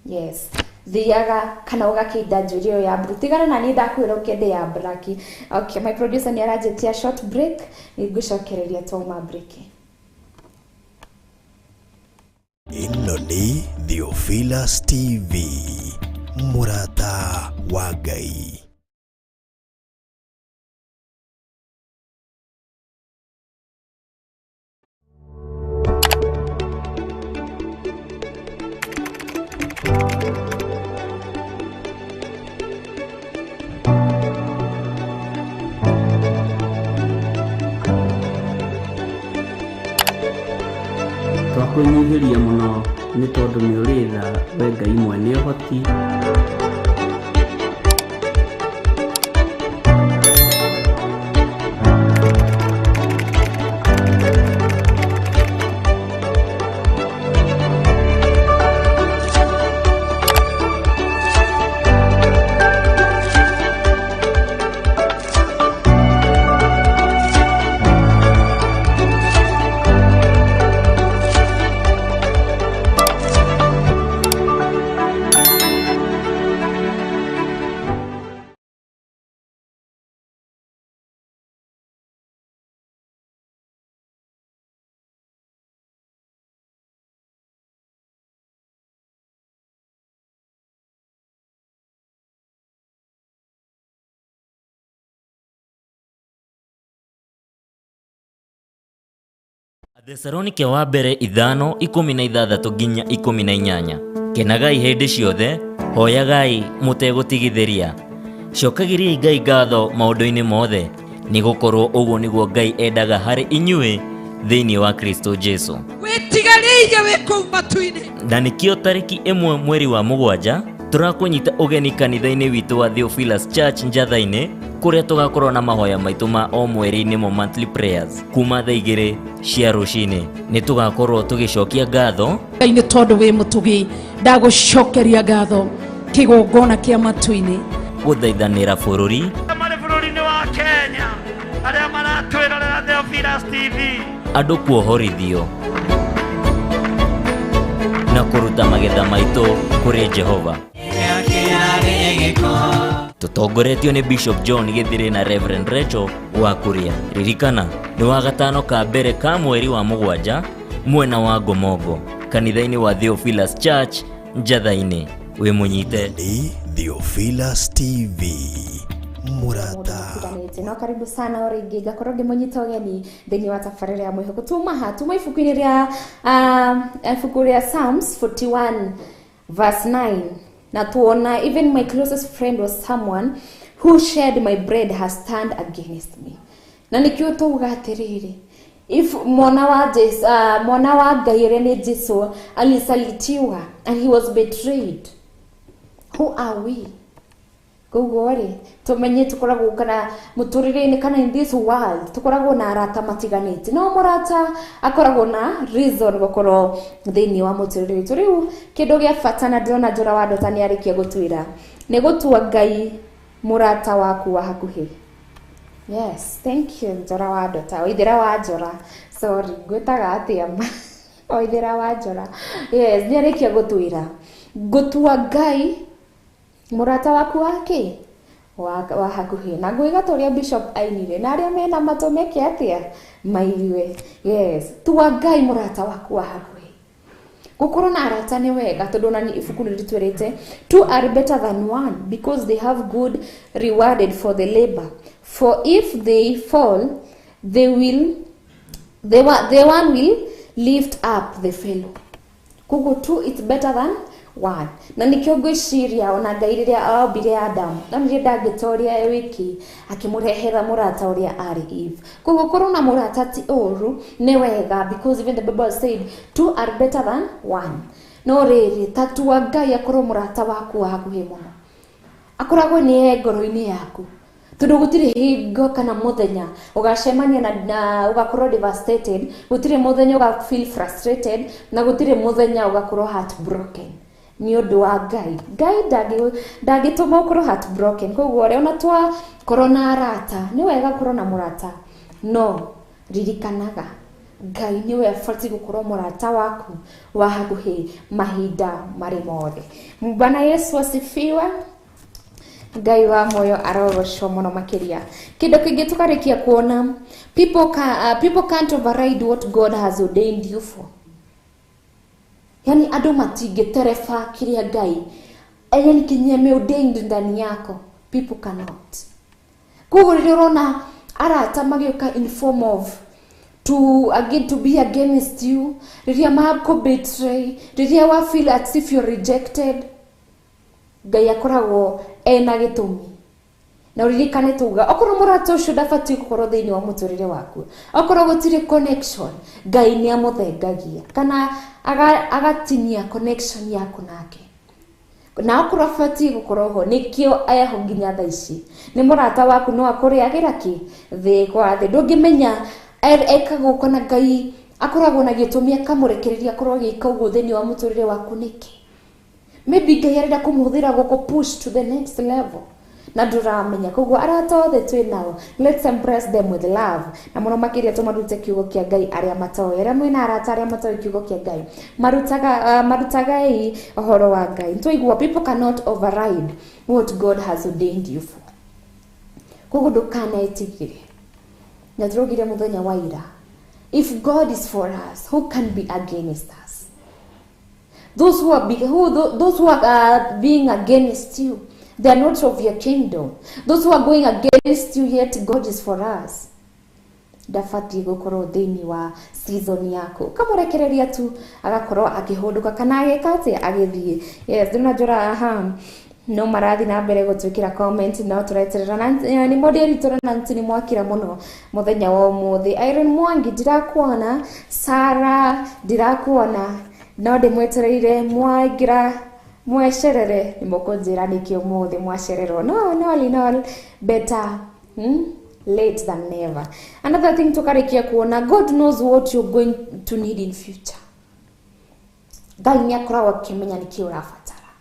Yes, thiaga kana ũgakĩnda njuĩrĩ ĩyo ya mburu. Tigana na niĩ ndakwĩra ũkĩende ya black. Okay, my producer nĩ aranjĩtia short break, nĩngũcokereria twauma break. Ĩno nĩ Theophilus TV, mũrata wa Ngai. Twakwĩnyihĩria mũno nĩ tondũ nĩ ũrĩ tha, we Ngai mwene ũhoti. Athesalonike wa mbere 5:16 nginya 18. Kenagai hĩndĩ ciothe, hoyagai mũtegũtigithĩria. Cokagĩriai Ngai ngatho maũndũ-inĩ mothe, nĩgũkorwo ũguo nĩguo Ngai endaga harĩ inyuĩ thĩinĩ wa Kristo Jesu. Wĩtigarĩire wĩ kũu matu-inĩ. Na nĩkĩo tarĩki 1 mweri wa 7 tũrakũnyita ũgeni kanitha-inĩ witũ wa Theophilus Church Njatha-inĩ, kũrĩa tũgakorwo na mahoya maitũ ma o mweri nĩmo monthly prayers kuma thaa 2 cia rũcinĩ. Nĩ tũgakorwo tũgĩcokia ngatho Ngai nĩ tondũ wĩ mũtugi, ndagũcokeria ngatho kĩgongona kĩa matu-inĩ. Gũthaithanĩra bũrũri, marĩ bũrũri-inĩ wa Kenya arĩa maratwĩrorera Theophilus TV, andũ kuohorithio na kũruta magetha maitũ kũrĩ Jehova. Tũtongoretio nĩ Bishop John Gĩthirĩ na Reverend Rachel wa Kuria. Ririkana nĩ wa gatano ka mbere ka mweri wa 7 mwena wa Ngomongo, kanitha-inĩ wa Theophilus Church Njatha-inĩ. Wĩ mũnyite. Nĩ Theophilus TV mũrata. Matiganĩte. No karibu sana o rĩngĩ ngakorwo ngĩmũnyita ũgeni thĩinĩ wa tabarĩra ya mwĩhoko. Tuma ha tuma ibuku-inĩ rĩa ibuku rĩa Psalms 41 verse 9, na tuona even my closest friend was someone who shared my bread has turned against me. Na nĩkĩo tauga atĩrĩrĩ, if mwana wa Jesu, mwana wa Ngai ũrĩa nĩ Jesu alisalitiwa and he was betrayed, who are we? Koguo rĩ, tumenye tukoragwo kana mũtũrĩre-inĩ kana in this world tukoragwo na arata matiganĩte, no mũrata akoragwo na reason gũkorwo thĩinĩ wa mũtũrĩre witũ. Rĩu kĩndũ gĩa bata, na ndĩrona Njora wa Ndota nĩ arĩkia gũtwĩra, nĩ gũtua Ngai mũrata waku wa hakuhĩ. Yes, thank you Njora wa Ndota, Waithĩra wa Njora, sorry, ngwĩtaga atĩa ma Waithĩra wa Njora. Yes, nĩ arĩkia gũtwĩra gũtua Ngai mũrata waku wake wa hakuhĩ. Na ngwĩga ta ũrĩa Bishop ainire, na arĩa mena matũ meke atĩa, maigue. Yes, tua Ngai mũrata waku wa hakuhĩ. Gũkorwo na arata nĩ wega, tondũ ona ibuku nĩ rĩtwĩrĩte two are better than one because they have good rewarded for the labor, for if they fall they will the one will lift up the fellow. Koguo two it's better than one. Na nikĩo ngwĩciria ona Ngai rĩrĩa ombire Adam, onire ndangĩtoria e wiki, akĩmũrehera mũrata ũrĩa arĩ Eve. Koguo korwo na mũrata ti ũru, nĩ wega, because even the Bible said two are better than one. No rĩrĩ, tatua Ngai akorwo mũrata waku wa hakuhĩ mũno, akoragwo nĩ e ngoro-inĩ yaku, tondũ gũtirĩ hingo kana mũthenya ũgacemania na ũgakorwo devastated, gũtirĩ mũthenya ũga feel frustrated, na gũtirĩ mũthenya ũgakorwo heartbroken nĩ ũndũ wa Ngai. Ngai ndangĩtũma ũkorwo heartbroken. Koguo rĩ, ona twakorwo na arata, nĩ wega gũkorwo na mũrata, no ririkanaga Ngai nĩwe abatiĩ gũkorwo mũrata waku wa hakuhĩ mahinda marĩ mothe. Bwana Yesu asifiwe. Ngai wa moyo arogocwo mũno makĩria. Kĩndũ kĩngĩ tũkarĩkia kuona, people can't override what God has ordained you for. Yani andũ matingĩtereba kĩrĩa Ngai yani kinye ameordained ndani yako, people cannot. Koguo rĩrĩa ũrona arata magĩũka in form of to again to be against you, rĩrĩa makũ betray, rĩrĩa wa feel as if you're rejected, Ngai akoragwo ena gĩtũmi. Na ũririkane tuga okorwo mũrata ũcio ndabatiĩ gũkorwo thĩinĩ wa mũtũrĩre waku, okorwo gũtirĩ connection, Ngai nĩ amũthengagia kana agatinia connection yaku nake. Na okorwo abatiĩ gũkorwo ho, nĩkĩo eho nginya thaa ici. Nĩ mũrata waku, no akũrĩagĩra kĩ thĩ kwa thĩ, ndũngĩmenya ekaga ũguo na Ngai akoragwo na gĩtũmi akamũrekereria akorwo agĩka ũguo thĩinĩ wa mũtũrĩre waku nĩkĩ. Maybe Ngai arenda kũmũhũthĩra gũkũ push to the next level na ndũramenya. Koguo arata othe twĩ nao, let's embrace them with love, na mũno makĩria tũmarute kiugo kĩa Ngai arĩa matoĩ, arĩa mwĩna arata arĩa matoĩ kiugo kĩa Ngai, marutagai ũhoro wa Ngai. Nĩtwaigua people cannot override what God has ordained you for. Koguo ndũkanetigĩre. Na tũraugire mũthenya wa ira, if God is for us, who can be against us? Those who are those who are being against you, they are not of your kingdom. Those who are going against you, yet God is for us. Ndabatiĩ gũkorwo thĩinĩ wa season yaku. Ũkamũrekereria tu agakorwo akĩhũndũka kana agĩka atĩa, agĩthiĩ. Yes, ndĩna aha no marathi na mbere gũtwĩkĩra comment, no tũreterera na nĩ moderator Nancy, nĩ mwakira mũno mũthenya wa ũmũthĩ. Irene Mwangi, ndirakuona. Sara, ndirakuona, no ndĩmwetereire. Mwaingĩra mwecerere nĩ mũkũnjĩra nĩkĩ ũmũthĩ mwacererwo. No all in all, better late than never. Another thing tukarikia kuona, God knows what you're going to need in future. Ngai nĩ akoragwo akĩmenya nĩkĩ ũrabatara.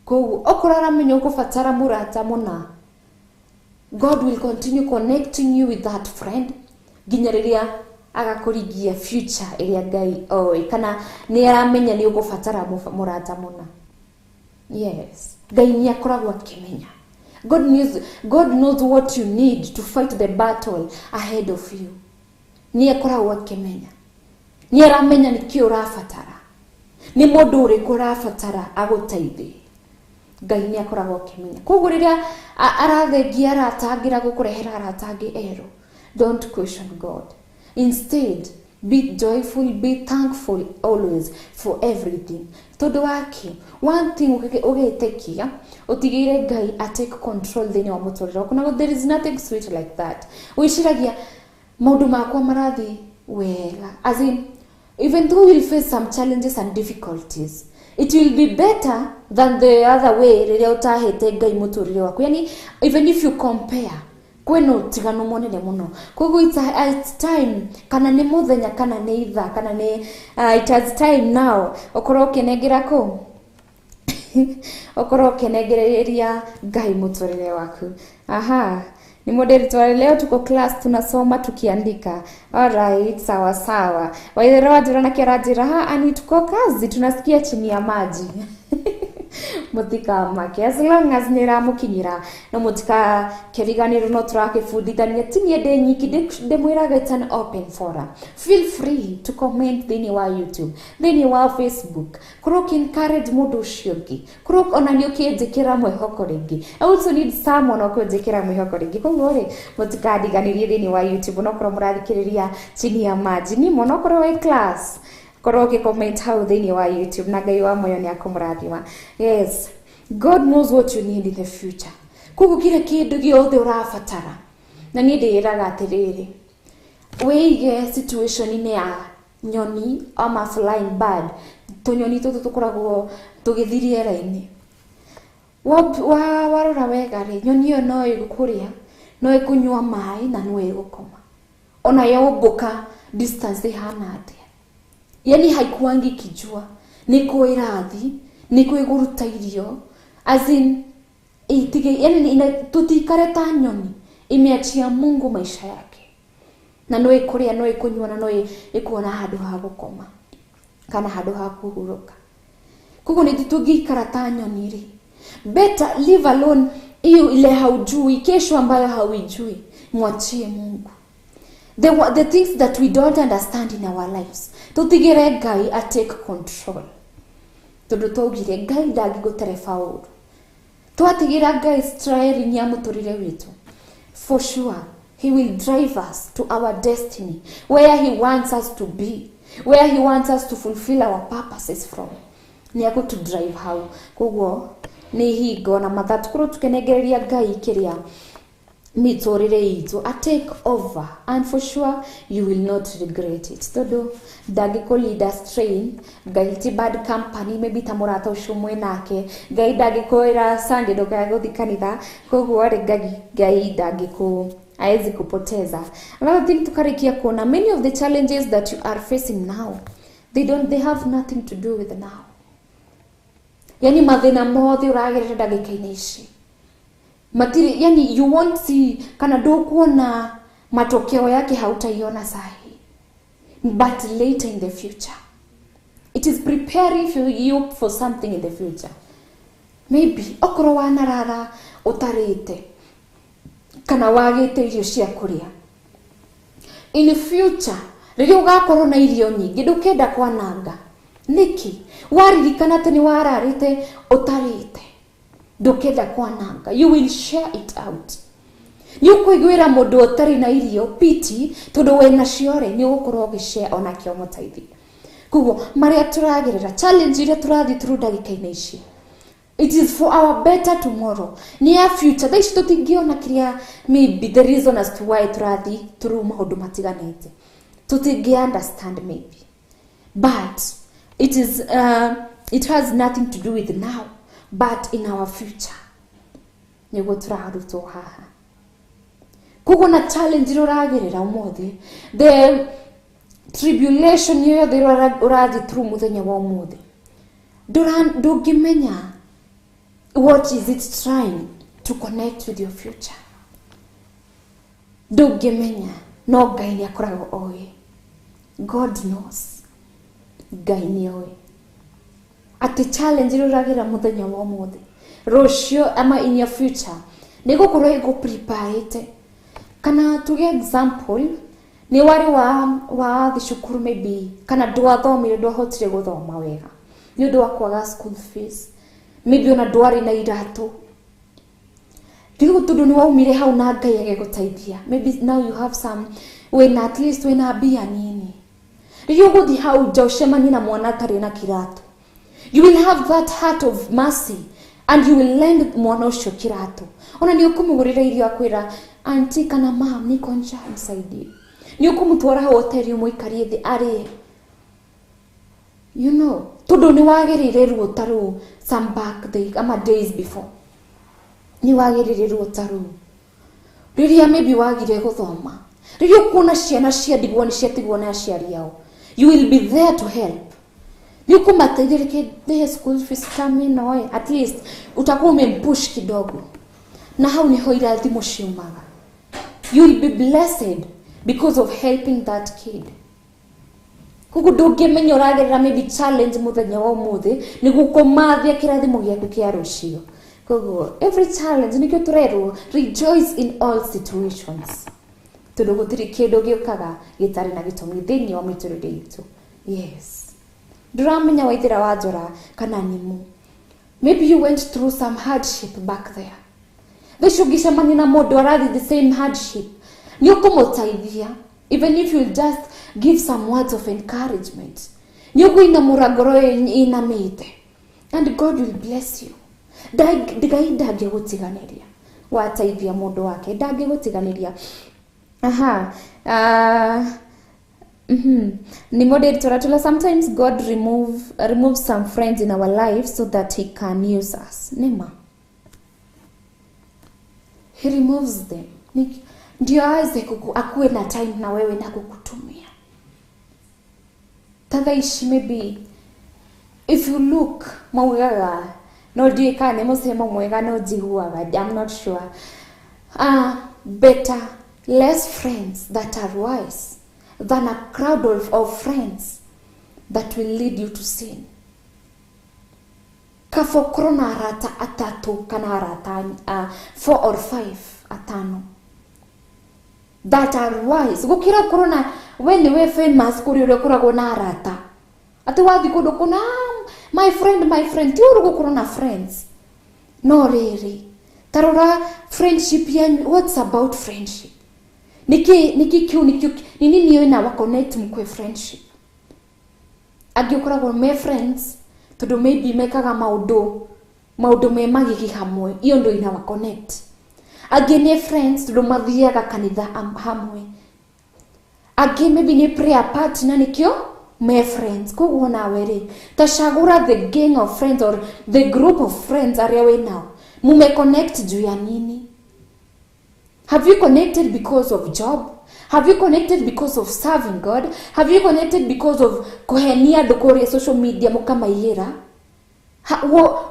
Koguo okorwo aramenya ũkũbatara mũrata mũna, God will continue connecting you with that friend nginya rĩrĩa agakũringia future ĩrĩa Ngai oĩ kana nĩ aramenya nĩ ũkũbatara mũrata mũna. Yes, Ngai nĩ akoragwo akĩmenya. God knows what you need to fight the battle ahead of you. Nĩ akoragwo akĩmenya, nĩ aramenya nĩkĩ ũrabatara, nĩ mũndũ ũrĩkũ ũrabatara agũteithie. Ngai nĩ akoragwo akĩmenya. Koguo rĩrĩa arathengia arata angĩ na gũkũrehera arata angĩ erũ, don't question God. Instead, be joyful, be thankful always for everything. Tondũ wake, one thing ũgĩtĩkia, ũtigĩire Ngai a take control thĩinĩ wa mũtũrĩre waku. Na there is nothing sweet like that. Wĩciragia maũndũ makwa marathiĩ wega, as in, even though you'll face some challenges and difficulties, it will be better than the other way rĩrĩa ũtahĩte Ngai mũtũrĩre waku. Yani, even if you compare, kwĩna ũtiganu mũnene mũno. Koguo it's time, kana nĩ mũthenya, kana nĩ ithaa, kana nĩ it has time now ũkorwo ũkĩnengera kũ, ũkorwo ũkĩnengereria Ngai mũtũrĩre waku. Aha, ni moderator, leo tuko class, tunasoma tukiandika. Alright, sawa sawa. Waithera wanjĩra na kĩaranjĩra ha ani tuko kazi, tunasikia chini ya maji. Mũtikamake, as long as nĩ ĩramũkinyĩra, no mũtikakĩriganĩrwo no tũrakĩbundithania. Ti niĩ ndĩ nyiki, ndĩmwĩraga it's an open forum. Feel free to comment thĩinĩ wa YouTube, thĩinĩ wa Facebook. Korwo ũkĩ encourage mũndũ ũcio ũngĩ, korwo ona nĩ ũkĩnjĩkĩra mwĩhoko rĩngĩ. I also need someone ũkũnjĩkĩra mwĩhoko rĩngĩ. Koguo rĩ, mũtikandiganĩrie thĩinĩ wa YouTube, onokorwo mũrathikĩrĩria chini ya maji nimo, onokorwo wĩ class, korwo ũgĩcomment hau thĩinĩ wa YouTube, na Ngai wa muoyo nĩ akũmũrathima. Yes, God knows what you need in the future. Koguo kila kĩndũ gĩothe ũrabatara, na niĩ ndĩĩraga atĩrĩrĩ, wĩige situation-inĩ ya nyoni ama flying bird, tũnyoni tũtũ tũkoragwo tũgĩthiĩ rĩera-inĩ. Warora wega rĩ, nyoni ĩyo no ĩgũkũrĩa, no ĩkũnyua maĩ, na no ĩgũkoma, ona yombũka distance ĩhana atĩa. Yani haikuangi ikijua nĩkũ ĩrathiĩ, nĩkũ ĩgũruta irio. As in, itige, yani tutikare ta nyoni imeachia Mungu maisha yake, na no ĩkũrĩa, no ĩkũnyua, na no ĩkuona handũ ha gũkoma kana handũ ha kũhurũka. Koguo nĩ tũngĩikara ta nyoni rĩ, better leave alone hiyo ile haujui kesho, ambayo hauijui, mwachie Mungu. The things that we don't understand in our lives, tutigire Ngai a take control, tondu twaugire Ngai ndangĩgũtereba ũru. Twatigira Ngai steering ya mũtũrĩre witũ, for sure he will drive us to our destiny, where he wants us to be, where he wants us to fulfill our purposes from. Nĩ akũtũ drive hau. Koguo nĩ hingo na mathaa tũkorwo tũkĩnengereria Ngai kĩrĩa mĩtũrĩre itũ a take over, and for sure you will not regret it, tondũ ndangĩkũ lead astray. Ngai ti bad company, maybe ta mũrata ũcio mwĩ nake. Ngai ndangĩkwĩra Sunday ndũkae gũthiĩ kanitha. Koguo rĩ, Ngai ndangĩkũ haezi kupoteza. Another thing tukarikia kuona, many of the challenges that you are facing now, they don't they have nothing to do with now. Yani mathĩna mothe ũragerera ndagĩka-inĩ ici matiri, yani you won't see kana ndũkuona matokeo yake, hautaiona sahi, but later in the future. It is preparing for you for something in the future. Maybe okorwo wanarara ũtarĩte kana wagĩte irio cia kũrĩa, in future rĩrĩa ũgakorwo na irio nyingĩ, ndũkenda kwananga. Nĩkĩ? Waririkana atĩ nĩ wararĩte ũtarĩte, ndũkenda kwananga. You will share it out. Nĩ ũkũiguĩra mũndũ ũtarĩ na irio pity tondũ we nacio rĩ nĩ ũgũkorwo ũgĩshare onake ũmũteithie. Koguo marĩa tũragerera, challenge iria tũrathiĩ through ndagĩka-inĩ ici, it is for our better tomorrow. Near future thaa ici tũtingĩona kĩrĩa, maybe the reason as to why tũrathiĩ through maũndũ matiganĩte, tũtingĩ understand maybe, but it has nothing to do with now but in our future nĩguo tũrarutwo haha. Koguo na challenge iria ũragerera ũmũthĩ, the tribulation yothe ĩrĩa ũrathiĩ through mũthenya wa ũmũthĩ, ndũngĩmenya what is it trying to connect with your future. Ndũngĩmenya, no Ngai nĩ akoragwo oĩ. God knows. Ngai nĩ oĩ atĩ challenge ĩrĩa ũragerera mũthenya wa ũmũthĩ, rũciũ ama in your future nĩ gũkorwo ĩgũ-preparĩte. Kana tuge example, nĩ warĩ wa wathi cukuru maybe, kana ndwathomire, ndwahotire gũthoma wega nĩ ũndũ wa kwaga school fees, maybe ona ndwarĩ na iratũ. Rĩu tondũ nĩ waumire hau na Ngai agĩgũteithia, maybe now you have some, wĩna at least wĩna mbia nini, rĩrĩa ũgũthiĩ hau nja ũcemanie na mwana atarĩ na kĩratũ, you will have that heart of mercy and you will lend mwana ũcio kĩratũ. Ona nĩ ũkũmũgũrĩra irio, akwĩra, "Auntie kana mam, niko njaa, msaidie." Nĩ ũkũmũtwara hoteli ũmũikarie thĩ arĩe, tondũ nĩ wagĩrĩire ruo ta rũu some back the ama days before, nĩ wagĩrĩire ruo ta rũu rĩrĩa maybe wagire gũthoma. Rĩrĩa ũkuona ciana cia ndigwa nĩ ciatigwo na aciari ao, you will be there to help. Nĩ ũkũmateithia, reke the school fees kama ĩno, at least utakuwa umempush kidogo, na hau niho irathimo ciumaga. You will be blessed because of helping that kid. Koguo ndũngĩmenya ũragerera maybe challenge mũthenya wa ũmũthĩ nĩguo kũmathia kĩrathimo gĩaku kĩa rũciũ. Koguo every challenge, nĩkĩo tũrerwo rejoice in all situations, tondũ gũtirĩ kĩndũ gĩũkaga gĩtarĩ na gĩtũmi thĩinĩ wa mĩtũrĩre itũ. Yes, ndũramenya waithĩra wa njora kana nĩmu, maybe you went through some hardship back there. Thaa ũngĩcemania na mũndũ arathiĩ the same hardship, nĩ ũkũmũteithia, even if you just give some words of encouragement, nĩ ũkũinamũra ngoro ĩinamĩte, and God will bless you. Ngai ndangĩgũtiganĩria. Wateithia mũndũ wake, ndangĩgũtiganĩria. Aha, Nimode Toratula, sometimes God removes some friends in our life so that he can use us. Nema. He removes them. Ndio aweze akuwe na time na wewe na kukutumia. Thaa ici maybe if you look, maugaga, no ndiũĩ kana nĩ mũcemo mwega, no njiguaga, I'm not sure. Better less friends that are wise than a crowd of friends that will lead you to sin. Kaba ũkorwo na arata atatũ kana arata 4 or 5, atano, that are wise, gũkĩra ũkorwo na we nĩwe famous kũrĩ ũrĩa ũkoragwo na arata atĩ wathiĩ kũndũ kũna, "Ah, my friend, my friend." Ti ũru gũkorwo na friends, no rĩrĩ, ta rora friendship yanyu. What's about friendship? Niki kĩu nikĩo nĩ nini ĩna wa connect mkwe friendship? Angĩ ũkoragwo me friends tondũ maybe mekaga maũndũ me magigi hamwe, iyo ndo ina wa connect. Angĩ nĩ friends tondũ mathiaga kanitha hamwe. Angĩ maybe nĩ prayer partner, nĩkĩo me friends. Koguo nawe rĩ, ta cagũra the gang of friends or the group of friends arĩa wĩ nao, mume connect juu ya nini? Have you connected because of job? Have you connected because of serving God? Have you connected because of kuhenia andũ kũrĩa social media mũkamaiyĩra?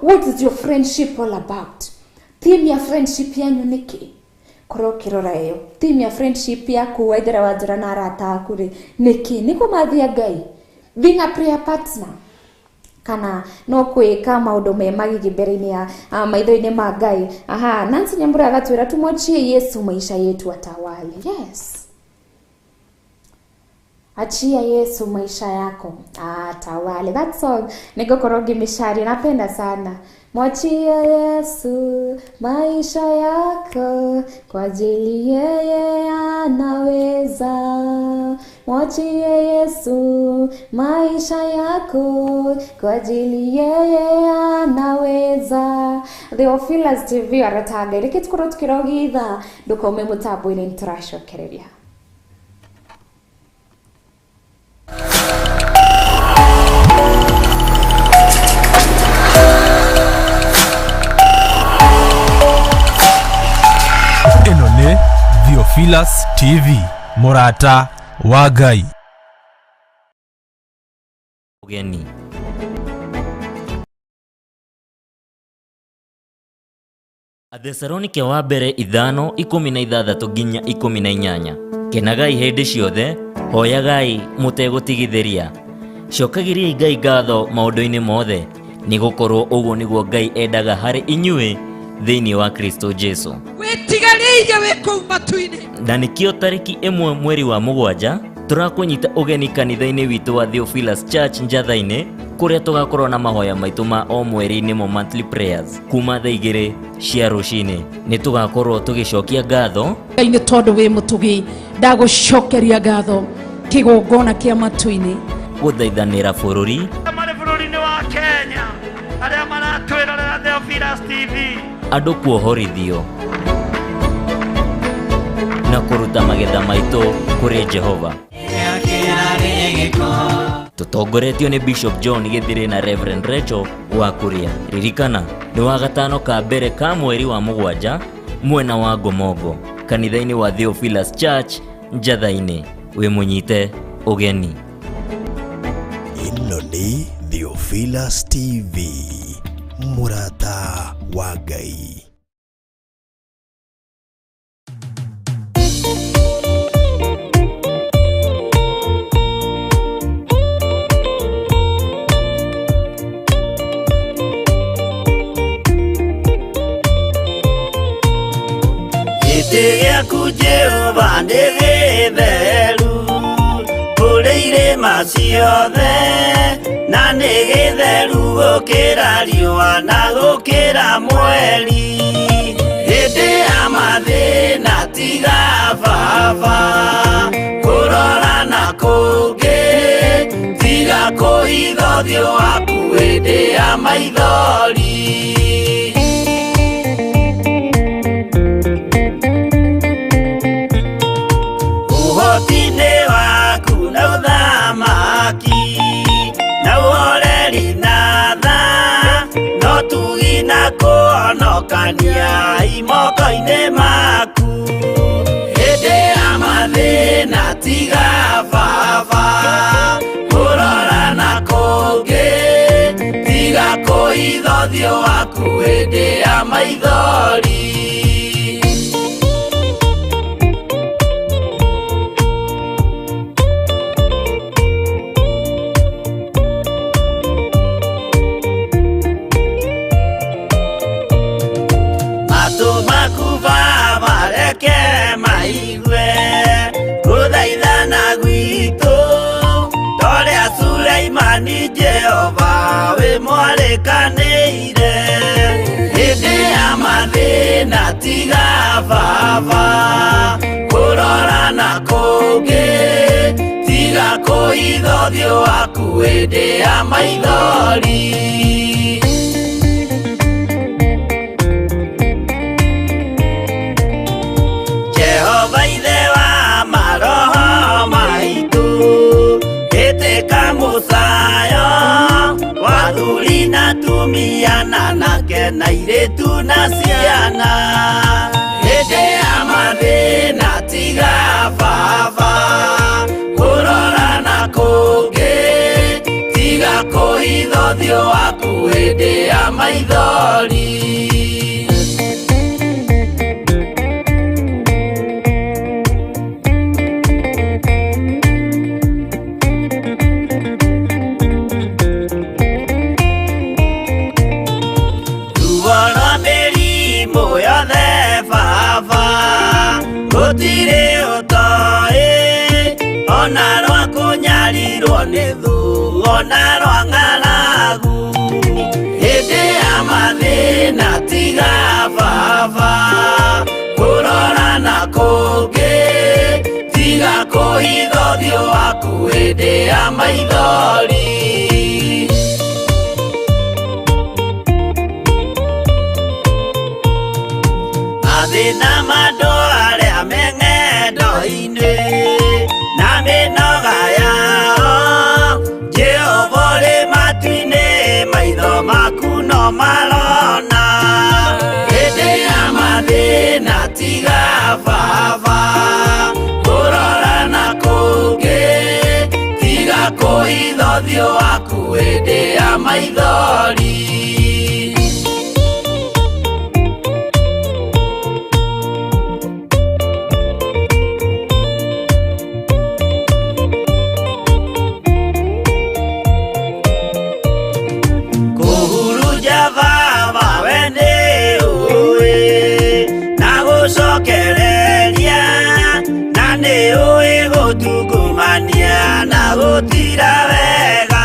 What is your friendship all about? Theme ya friendship yanyu nĩkĩ? Korwo ũkĩrora ĩyo theme ya friendship yaku, waithera wa njora na arata aku rĩ, nĩkĩ? Nĩ kũmathia Ngai, being a prayer partner, kana no kwĩka maũndũ me magigi mbere-inĩ ya maitho-inĩ ma Ngai? Aha, Nancy Nyambura agatwĩra tumwachie Yesu maisha yetu atawale. Yes, achia Yesu maisha yako atawale. That song nĩngũkorwo ngĩmĩcaria, napenda sana. Mwachie Yesu maisha yako, kwa ajili yeye anaweza. Mwachie Yesu maisha yako, kwa ajili yeye anaweza. Theophilus TV arataga reke tukorwo tukirogitha ndukaume mutambo-inĩ nĩtũracokereria. Ĩno nĩ Theophilus TV, mũrata wa Ngai. Ũgeni. Athesalonike wa mbere 5:16 nginya 18. Kenagai hĩndĩ ciothe, hoyagai mũtegũtigithĩria. Cokagĩriai Ngai ngatho maũndũ-inĩ mothe, nĩgũkorwo ũguo nĩguo Ngai endaga harĩ inyuĩ thĩinĩ wa Kristo Jesu. Wĩtigarĩire wĩ kũu matu-inĩ. Na nĩkĩo tarĩki 1 mweri wa 7 tũrakũnyita ũgeni kanitha-inĩ witũ wa Theophilus Church Njatha-inĩ, kũrĩa tũgakorwo na mahoya maitũ ma o mweri nĩmo monthly prayers kuma thaa 2 cia rũcinĩ. Nĩ tũgakorwo tũgĩcokia ngatho Ngai nĩ tondũ wĩ mũtugi, ndagũcokeria ngatho kĩgongona kĩa matu-inĩ. Gũthaithanĩra bũrũri, marĩ bũrũri-inĩ wa Kenya arĩa maratwĩrorera Theophilus TV, andũ kuohorithio na kũruta magetha maitũ kũrĩ Jehova. Tũtongoretio nĩ Bishop John Gĩthirĩ na Reverend Rachel wa Kuria. Ririkana nĩ wa gatano ka mbere ka mweri wa 7 mwena wa Ngomongo, kanitha-inĩ wa Theophilus Church Njatha-inĩ. Wĩ mũnyite ũgeni. Ĩno nĩ Theophilus TV, mũrata wa Ngai. Gĩtĩ gĩaku Jehova nĩ gĩtheru kũrĩ irĩma ciothe, na nĩ gĩtheru gũkĩra riũa na gũkĩra mweri. Hĩndĩ ya mathĩna tiga baba kũrora na kũngĩ, tiga kũhitha ũthiũ waku hĩndĩ ya maithori. Ũhoti-inĩ waku na ũthamaki na ũhoreri na tha, no tugi na kũhonokania imoko-inĩ maku. Hĩndĩ ya mathĩna tiga baba kũrora na kũngĩ, tiga kũhitha ũthiũ waku hĩndĩ ya maithori. Matũ maku Baba reke maigue gũthaithana gwitũ, torĩa Suleimani Jehova wĩ mwarĩkanĩire. Hĩndĩ ya mathĩna tiga baba kũrora na kũngĩ, tiga kũhitha ũthiũ waku hĩndĩ ya maithori. Jehova ithe wa maroho maitũ, ĩtĩka mũcayo wa athuri na atumia na anake na airĩtu na ciana. Hĩndĩ ya mathĩna tiga baba kũrora na kũngĩ, tiga kũhitha ũthiũ waku hĩndĩ ya maithori. Ruo rwa mĩrimũ yothe baba gũtirĩ ũtoĩ, ona rwa kũnyarirwo nĩ thũ, ona rwa ng'aragu. Hĩndĩ ya mathĩna mathĩna tiga baba kũrora na kũngĩ tiga kũhitha ũthiũ waku hĩndĩ ya maithori. Mathĩna ma andũ arĩa me ng'endo-inĩ na mĩnoga yao, Jehova ũrĩ matu-inĩ maitho maku no marona. Hĩndĩ ya mathĩna tiga baba kũrora na kũngĩ tiga kũhitha ũthiũ waku hĩndĩ ya maithori. Kũhurunja baba we nĩ ũĩ na gũcokereria na nĩ ũĩ gũtungumania na gũtira wega.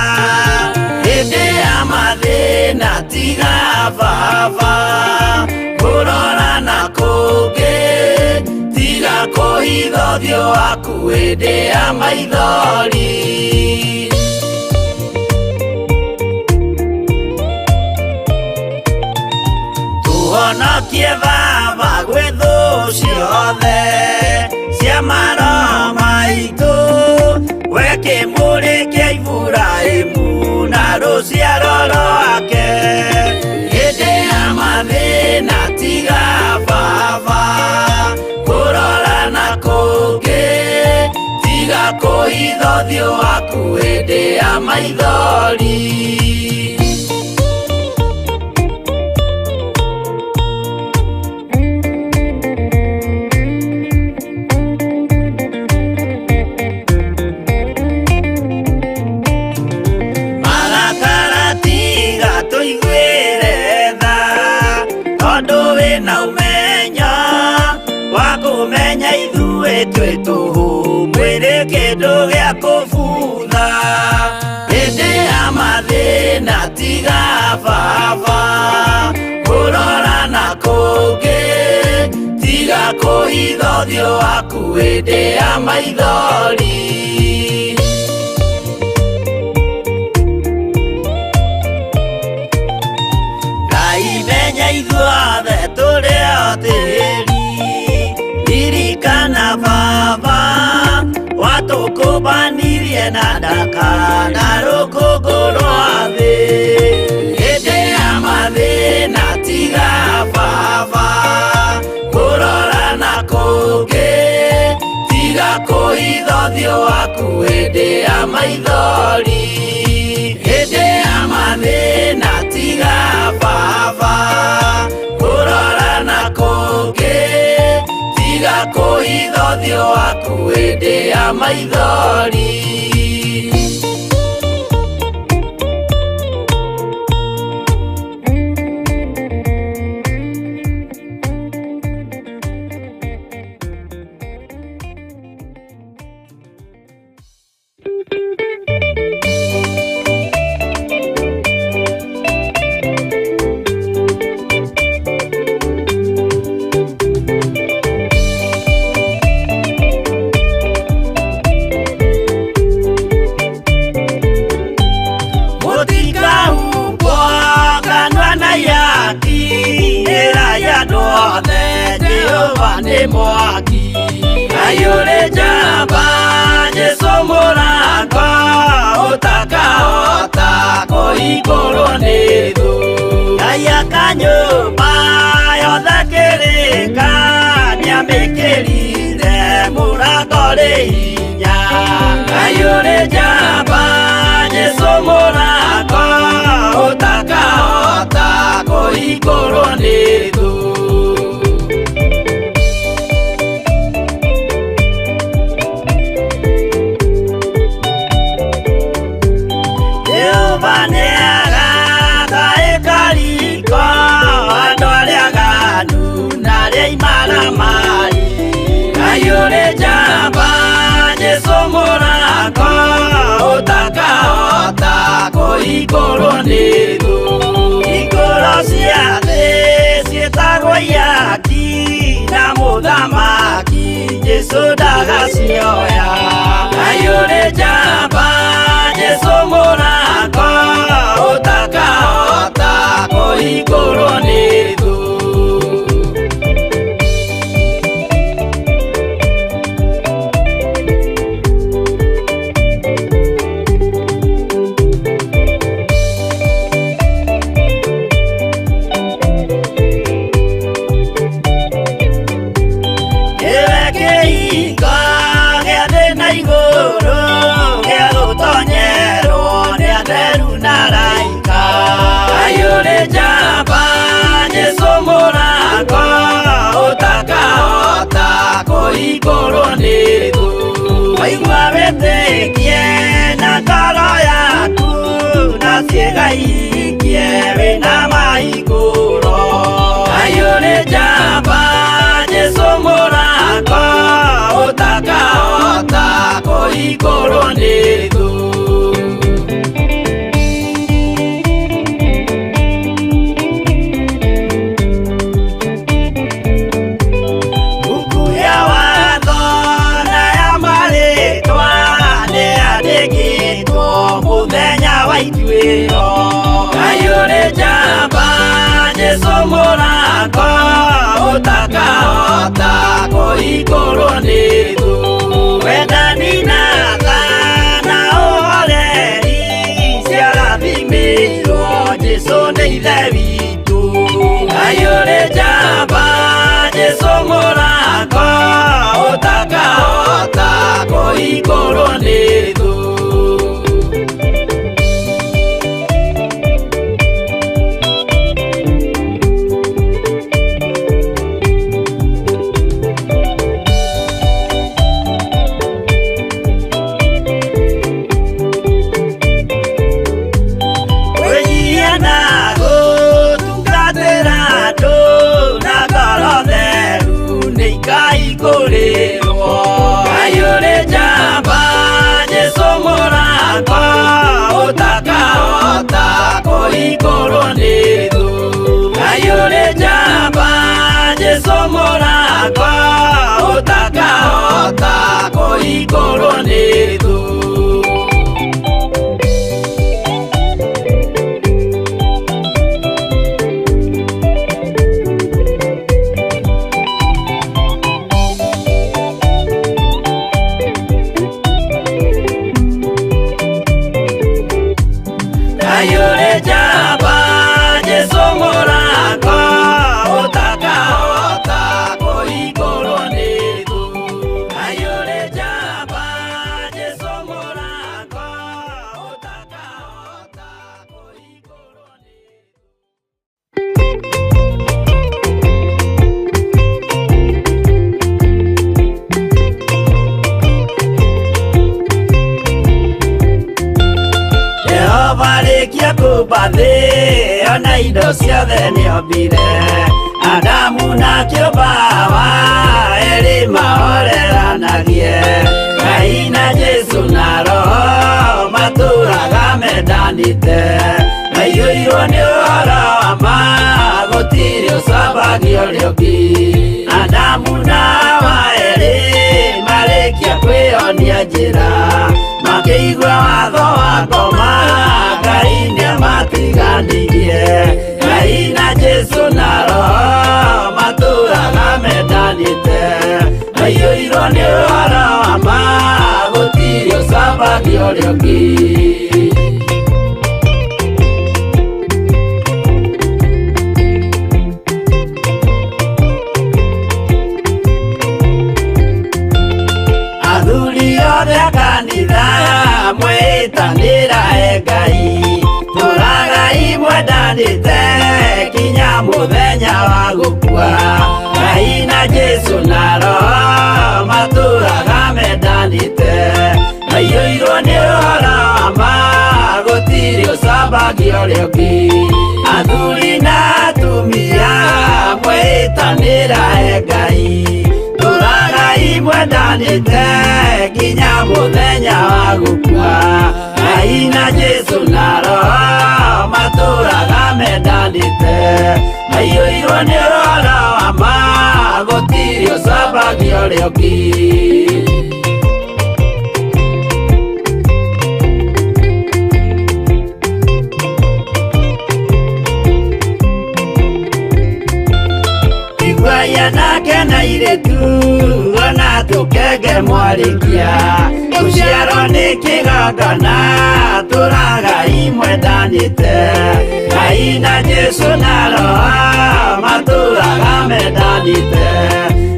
Hĩndĩ ya mathĩna tiga baba kũrora na kũngĩ tiga kũhitha ũthiũ waku hĩndĩ ya maithori. Tũhonokie baba gwĩ thũ ciothe cia maroho maitũ, we kĩmũrĩ kĩa Iburahĩmu na rũciaro rwake. Hĩndĩ ya mathĩna tiga baba kũrora na kũngĩ tiga kũhitha ũthiũ waku hĩndĩ ya maithori. Marakara tiga tũiguĩre tha tondũ wĩna ũmenyo wa kũmenya ithuĩ twĩ tũhũ mwĩrĩ kĩndũ gĩa kũbutha. Hĩndĩ ya mathĩna tiga baba kũrora na kũngĩ tiga kũhitha ũthiũ waku hĩndĩ ya maithori. Ngai menya ithuothe tũrĩ o tĩri, ririkana baba watũkũmbanirie na ndaka na rũkũngũ rwa thĩ. Hĩndĩ ya mathĩna tiga baba kũrora na kũngĩ tiga kũhitha ũthiũ waku hĩndĩ ya maithori. Hĩndĩ ya mathĩna tiga baba kũrora na kũngĩ tiga kũhitha ũthiũ waku hĩndĩ ya maithori. Mũtikahumbwo kanua na ihaki, ĩrai andũ othe Jehova nĩ mwaki. Ngai ũrĩ njamba, Jesũ mũrango, ũtakahota kũhingũrwo nĩ thũ. Ngai aka nyũmba yothe kĩrĩka, nĩamĩkĩrire mũrango ũrĩ hinya. Ngai ũrĩ njamba, Jesũ mũrango, ũtakahota kũhingũrwo nĩ thũ. Jehova nĩarata ĩkariko andũ arĩa aganu na arĩa imaramari. Ngai ũrĩ njamba, Jesũ mũrango, ũtakahota kũhingũrwo nĩ thũ. Hingũra cia thĩ ciĩtagwo ihaki na mũthamaki Jesũ ndagacioya. Ngai ũrĩ njamba Jesũ mũrango ũtakahota kũhingũrwo nĩ thũ. Nĩwe kĩhingo gĩa thĩ na igũrũ gĩa gũtonyerwo nĩ atheru na araika. Ngai ũrĩ njamba Jesũ mũrango ũtakahota kũhingũrwo nĩ thũ. Waigua wĩtĩkie na ngoro yaku na ciĩga ihingie wĩna mahingũro. Ngai ũrĩ njamba Jesũ mũrango ũtakahota kũhingũrwo nĩ thũ. Mbuku ya watho na ya marĩtwa nĩyandĩkĩtwo mũthenya wa ituĩro. Ngai ũrĩ njamba Jesũ mũrango ũtakahota kũhingũrwo nĩ thũ. Wendani na tha na ũhoreri ciarathimĩirwo Jesũ nĩ Ithe witũ. Ngai ũrĩ njamba Jesũ mũrango ũtakahota kũhingũrwo nĩ thũ. Kwĩnyihia na gũtungatĩra andũ na ngoro theru nĩ ikahingũrĩrwo. Ngai ũrĩ njamba Jesũ mũrango ũtakahota kũhingũrwo nĩ thũ. Ngai ũrĩ njamba Jesũ mũrango ũtakahota kũhingũrwo nĩ thũ. Ngai ũrĩ njamba Jesũ mũrango ũtakahota kũhingũrwo nĩ thũ. Ngai ũrĩ njamba Jesũ mũrango ũtakahota kũhingũrwo nĩ thũ. Jehova rĩkia kũmba thĩ ona indo ciothe nĩombire. Adamu na kĩũmba Hawa erĩ mahoreranagie. Ngai na Jesũ na Roho matũraga mendanĩte. Maiyũirwo nĩ ũhoro wa ma gũtirĩ ũcambagia ũrĩa ũngĩ. Adamu na Hawa erĩ marĩkia kwĩyonia njĩra makĩigua watho wa ngoma Ngai nĩamatiganirie. Ngai na Jesũ na Roho matũraga mendanĩte. Maiyũirwo nĩ ũhoro wa ma gũtirĩ ũcambagia ũrĩa ũngĩ. Athuri othe a kanitha mwĩtanĩra e Ngai tũragai mwendanĩte kinya mũthenya wa gũkua. Ngai na Jesũ na Roho matũraga mendanĩte. Maiyũirwo nĩ ũhoro wa ma gũtirĩ ũcambagia ũrĩa ũngĩ. Athuri na atumia mwĩtanĩra e Ngai tũragai mwendanĩte nginya mũthenya wa gũkua. Ngai na Jesũ na Roho. Matũraga mendanĩte maiyũirwo nĩ ũhoro wa ma gũtirĩ ũcambagia ũrĩa ũngĩ. Iguaya nake na irĩtu ona tũkenge mwarĩkia gũciarwo nĩ kĩgongona tũraga imwendanĩte Ngai na Jesũ na Roho matũraga mendanĩte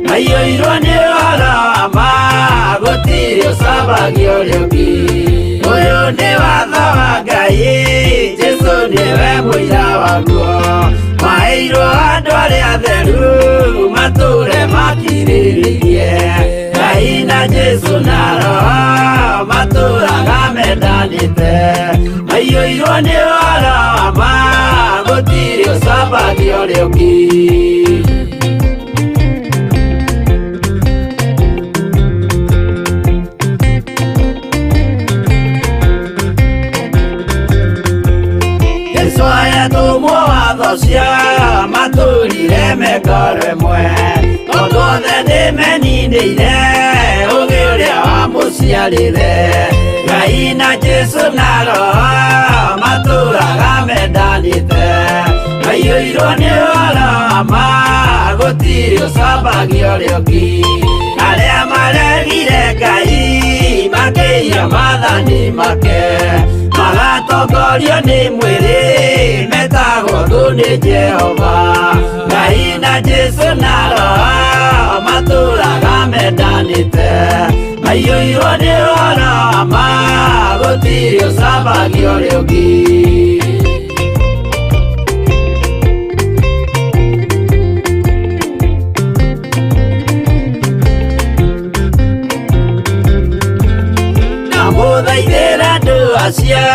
maiyũirwo nĩ ũhoro wa ma gũtirĩ ũcambagia ũrĩa ũngĩ. Ũyũ nĩ watho wa Ngai Jesũ nĩwe mũira waguo maheirwo andũ arĩa atheru matũre makirĩrĩirie Ngai na Jesũ na Roho matũraga mendanĩte maiyũirwo nĩ ũhoro wa ma gũtirĩ ũcambagia ũrĩa ũngĩ. Jesũ ayatũmwo watho cia matũrire mekoro ĩmwe tondũ othe nĩmeninĩire ũgĩ ũrĩa wamũciarire Ngai na Jesũ na Roho matũraga mendanĩte maiyũirwo nĩ ũhoro wa ma gũtirĩ ũcambagia ũrĩa ũngĩ. Arĩa maregire Ngai makĩiya maathani make magatongorio nĩ mwĩrĩ metagwo thũ nĩ Jehova Ngai na Jesũ na Roho matũraga mendanĩte maiyũirwo nĩ ũhoro wa ma gũtirĩ ũcambagia ũrĩa ũngĩ. Ndamũthaithĩra andũ acio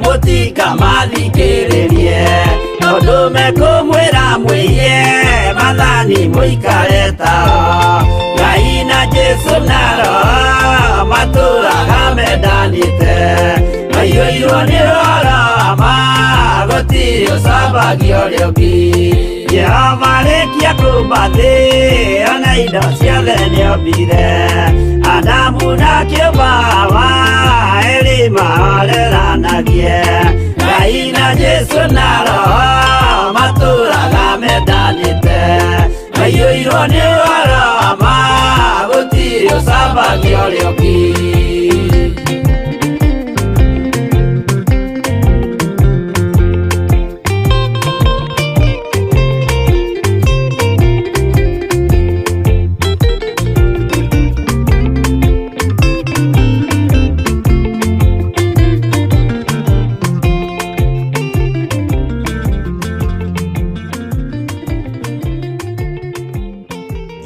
mũtikamathikĩrĩrie tondũ mekũmwĩra mwĩiye maathani mũikare tao Ngai na Jesũ na Roho matũraga mendanĩte maiyũirwo nĩ ũhoro wa ma gũtirĩ ũcambagia ũrĩa ũngĩ. Jehova arĩkia kũũmba thĩ ona indo ciothe nĩombire Adamu na kĩũmba Hawa erĩ mahoreranagie Ngai na Jesũ na Roho matũraga mendanĩte maiyũirwo nĩ ũhoro wa ma gũtirĩ ũcambagia ũrĩa ũngĩ.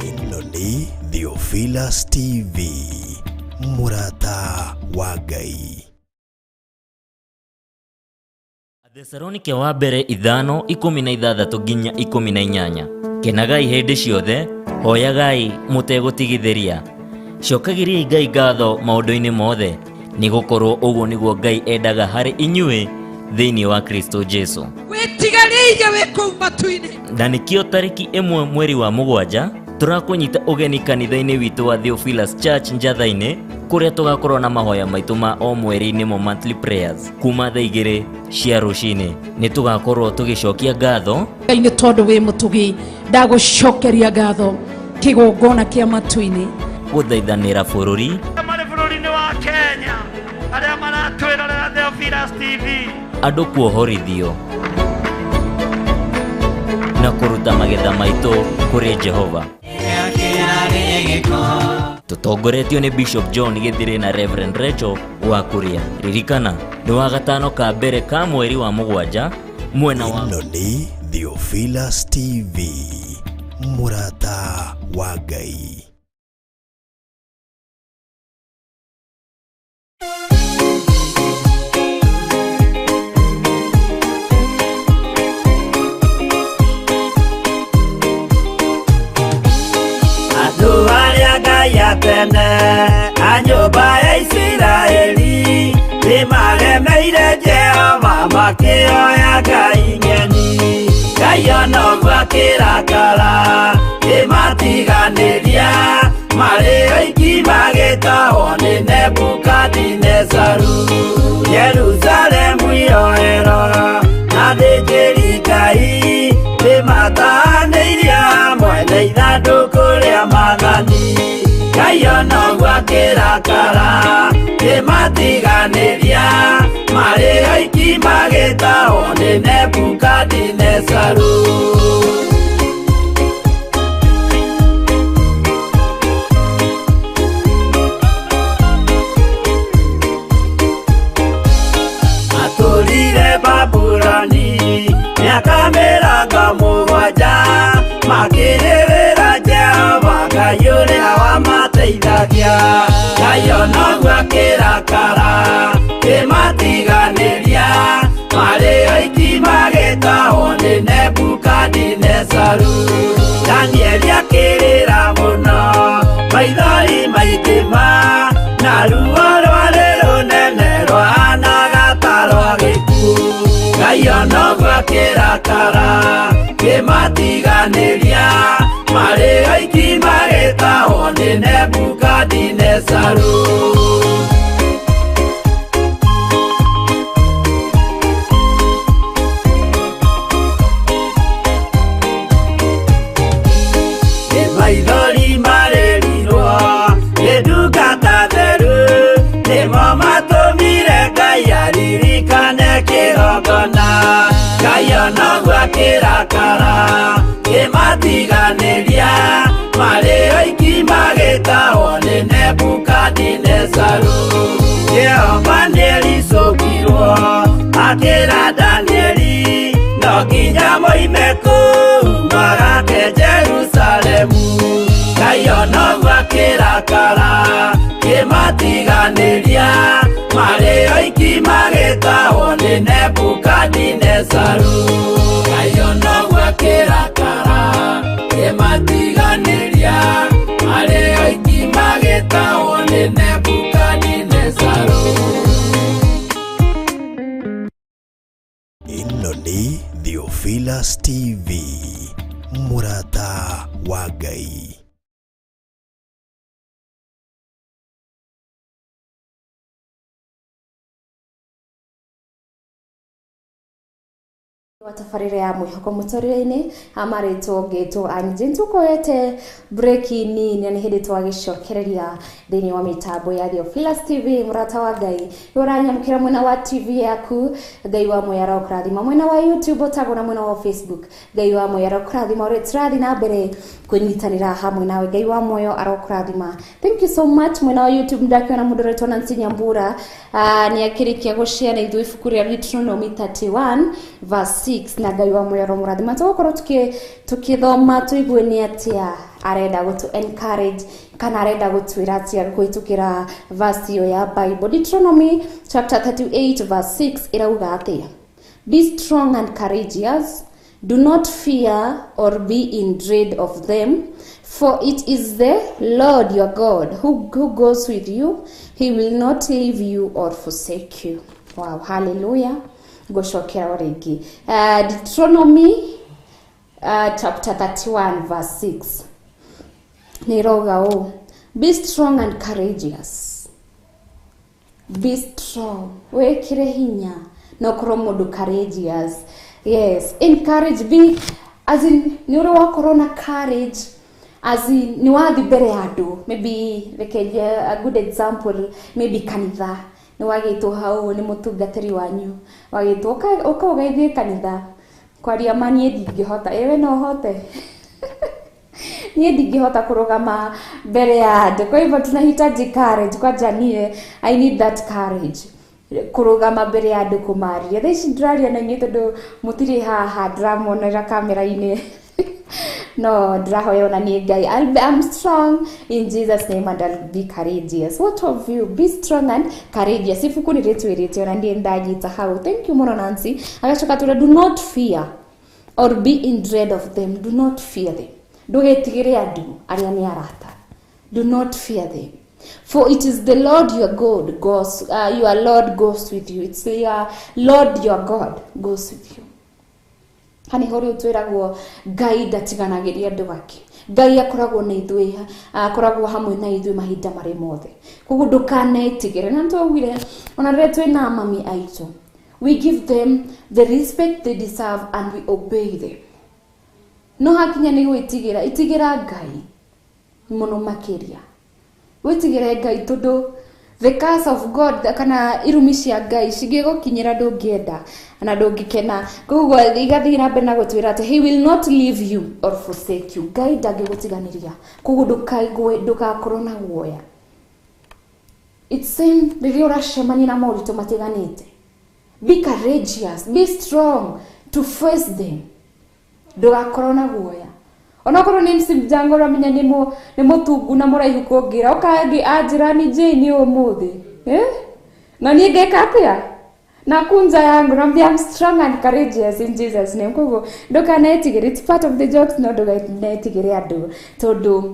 Ĩno nĩ Theophilus TV mũrata wa Ngai. Athesalonike wa mbere 5:16 nginya 18. Kenagai hĩndĩ ciothe, hoyagai mũtegũtigithĩria, cokagĩriai Ngai ngatho maũndũ-inĩ mothe, nĩgũkorwo ũguo nĩguo Ngai endaga harĩ inyuĩ thĩinĩ wa Kristo Jesu. Wĩtigarĩire wĩ kũu matu-inĩ. Na nĩkĩo tarĩki 1 mweri wa 7 tũrakũnyita ũgeni kanitha-inĩ witũ wa Theophilus Church Njatha-inĩ kũrĩa tũgakorwo na mahoya maitũ ma o mweri nĩmo monthly prayers kuma thaa 2 cia rũcinĩ. Nĩ tũgakorwo tũgĩcokia ngatho Ngai nĩ tondũ wĩ mũtugi ndagũcokeria ngatho kĩgongona kĩa matu-inĩ gũthaithanĩra bũrũri Marĩ bũrũri-inĩ wa Kenya arĩa maratwĩrorera Theophilus TV andũ kuohorithio na kũruta magetha maitũ kũrĩ Jehova. Tũtongoretio nĩ Bishop John Gĩthirĩ na Reverend Rachel wa Kuria. Ririkana nĩ wa gatano ka mbere ka mweri wa 7 mwena wa Ĩno nĩ Theophilus TV mũrata wa Ngai. Andũ arĩa Ngai atene a nyũmba ya Isiraeli nĩ Nĩmaremeire Jehova makĩoya ngai ng'eni. Ngai ona ũguo akĩrakara kĩmatiganĩria marĩ oiki magĩtahwo nĩ Nebukadinezaru. Jerusalemu iroero na athĩnjĩri Ngai nĩmatahanĩirio hamwe na ithandũkũ rĩa maathani. Ngai ona ũguo akĩrakara kĩmatiganĩria marĩ oiki magĩtahwo nĩ Nebukadinezaru. Matũrire Babuloni mĩaka 70 makĩrĩrĩra Jehova Ngai ũrĩa wamateithagia. Ngai ona ũguo akĩrakara kĩmatiganĩria marĩ oiki magĩtahwo nĩ Nebukadinezaru. Danieli akĩrĩra mũno maithori maingĩ ma na ruo rwarĩ rũnene rwahanaga ta rwa gĩkuũ. Ngai ona ũguo akĩrakara kĩmatiganĩria marĩ oiki magĩtahwo nĩ Nebukadinezaru. Maithori marĩrirwo nĩ ndungata theru nĩmo matũmire Ngai aririkane kĩgongona. Ngai ona ũguo akĩrakara kĩmatiganĩria marĩ oiki magĩtahwo nĩ Nebukadinezaru. Jehova nĩericũkirwo akĩra Danieli no nginya moime kũu magake Jerusalemu. Ngai ona ũguo akĩrakara kĩmatiganĩria marĩ oiki magĩtahwo nĩ Nebukadinezaru. Ngai ona ũguo akĩrakara kĩmatiganĩria marĩ oiki magĩtahwo nĩ Nebukadinezaru. Ĩno nĩ Theophilus TV, mũrata wa Ngai. Watabarĩra ya mwĩhoko mũtũrĩre-inĩ amarĩtwo ngĩtwo Angie nĩtũkoete break nini na nĩ hĩndĩ twagĩcokereria thĩinĩ wa mĩtambo ya Theophilus TV mũrata wa Ngai ũranyamũkĩra mwena wa TV yaku Ngai wa muoyo arokũrathima mwena wa YouTube ũtagwo na mwena wa Facebook Ngai wa muoyo arokũrathima ũrĩa tũrathiĩ na mbere kũnyitanĩra hamwe nawe Ngai wa muoyo arokũrathima. Thank you so much mwena wa YouTube ndakĩona mũndũ ũretwo Nancy Nyambura nĩ akĩrĩkia gũshare na ithuĩ ibuku rĩa Deuteronomy 31 verse 6 na Ngai wa muoyo aromũrathima. Tũgũkorwo tukithoma tuigue nĩ atĩa arenda gũtũ encourage kana arenda gũtwĩra atĩa kũhĩtũkĩra verse ĩyo ya Bible. Deuteronomy chapter 38 verse 6 ĩrauga atĩa? Be strong and courageous. Do not fear or be in dread of them, for it is the Lord your God who goes with you. He will not leave you or forsake you. Wow, hallelujah. Ngũcokera o rĩngĩ. Deuteronomy chapter 31 verse 6 nĩ ĩrauga ũũ, be strong and courageous. Be strong, wĩkĩre hinya na ũkorwo mũndũ courageous. Yes, encourage, be as in nĩ ũrĩ wakorwo na courage as in nĩ wathi mbere ya andũ. Maybe reke nje a good example, maybe kanitha nĩ wagĩtwo hau nĩ mũtungatĩri wanyu wagĩtwo ũka ũgeithie kanitha. Kwaria ma niĩ ndingĩhota, ĩwe no ũhote? Niĩ ndingĩhota kũrũgama mbere ya andũ. Kwa hivyo tunahitaji courage. Kwanja niĩ I need that courage kũrũgama mbere ya andũ kũmarĩria. Thaa ici ndĩraria na inyuĩ tondũ mũtirĩ haha ndĩramuonera kamera-inĩ no ndĩrahoya ona niĩ Ngai I'm strong in Jesus name and I'll be courageous. What of you? Be strong and courageous. Ibuku nĩ rĩtwĩrĩte ona niĩ ndanyita hau. Thank you mũno Nancy. Agacoka atwĩra do not fear or be in dread of them. Do not fear them. Ndũgetigĩre andũ arĩa nĩ arata. Do not fear them. For it is the Lord your God goes, your Lord goes with you. It's your Lord your God goes with you. Hani hori twiragwo Ngai ndatiganagĩria andũ ake. Ngai akoragwo na ithuĩ, akoragwo hamwe na ithuĩ mahinda marĩ mothe. Koguo ndũkanetigĩre. Na nĩtwaugire ona rĩrĩa twĩna mami aitũ, we give them the respect they deserve and we obey them. No hakinya nĩ gwĩtigĩra, itigĩra Ngai mũno makĩria. Wĩtigĩre Ngai tondũ the curse of God kana irumi cia Ngai cingĩgũkinyĩra ndũngĩenda na ndũngĩkena. Koguo igathiĩ na mbere na gũtwĩra atĩ he will not leave you or forsake you. Ngai ndangĩgũtiganĩria. Koguo ndũkaigue, ndũgakorwo na guoya. It's same rĩrĩa ũracemania na moritũ matiganĩte. Be courageous, be strong to face them. Ndũgakorwo na guoya. Onakorwo nĩ MC Mjango ũramenya nĩ mũtungu na mũraihu kũngĩra, ũkangĩ anjĩra ni Jane ũmũthĩ. Na niĩ ngeka atĩa? Na kunja yangu naambia I'm strong and courageous in Jesus name. Koguo ndũkanetigĩre, it's part of the jokes, no ndũkanetigĩre andũ tondũ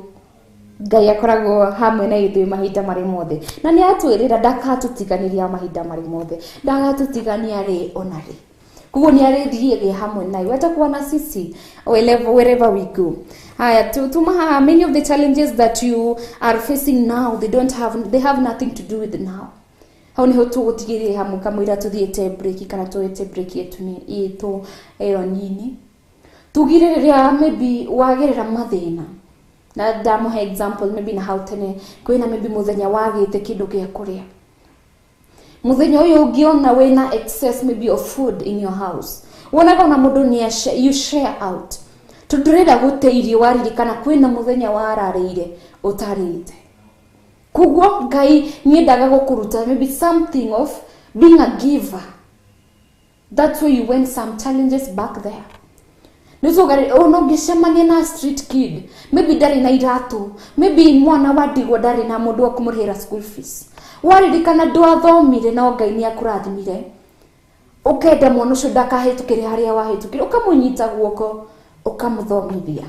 Ngai akoragwo hamwe na ithuĩ mahinda marĩ mothe. Na nĩ atwĩrĩra ndakatũtiganĩria mahinda marĩ mothe, ndagatũtigania rĩ ona rĩ. Koguo nĩ arĩthiĩge hamwe na ithuĩ, atakuwa na sisi wherever we go. Haya, tuma haha, many of the challenges that you are facing now, they have nothing to do with now. Hau niho tũgũtigĩrĩra hamwe kamũira tũthiĩte break kana tũĩte break yetu itũ ĩyo nini. Tugire rĩrĩa maybe wagerera mathĩna. Na ndamũhe example maybe na hau tene kwĩna maybe mũthenya wagĩte kĩndũ gĩa kũrĩa. Mũthenya ũyũ ũngĩona wĩna excess maybe of food in your house, wonaga ona mũndũ nĩ you share out. Tondũ ndũrenda gũte irio waririkana kwĩna mũthenya wararĩire ũtarĩte. Koguo Ngai nĩendaga gũkũruta maybe something of being a giver. That's why you went some challenges back there. Nĩtũgare ona ũngĩcemania na street kid, maybe ndarĩ na iratũ, maybe mwana wa ndigwa ndarĩ na mũndũ wa kũmũrĩhĩra school fees. Waririkana ndwathomire no Ngai nĩ akũrathimire. Ũkenda mwana ũcio ndakahĩtũkĩre harĩa wahĩtũkĩre, ũkamũnyita guoko, ũkamũthomithia.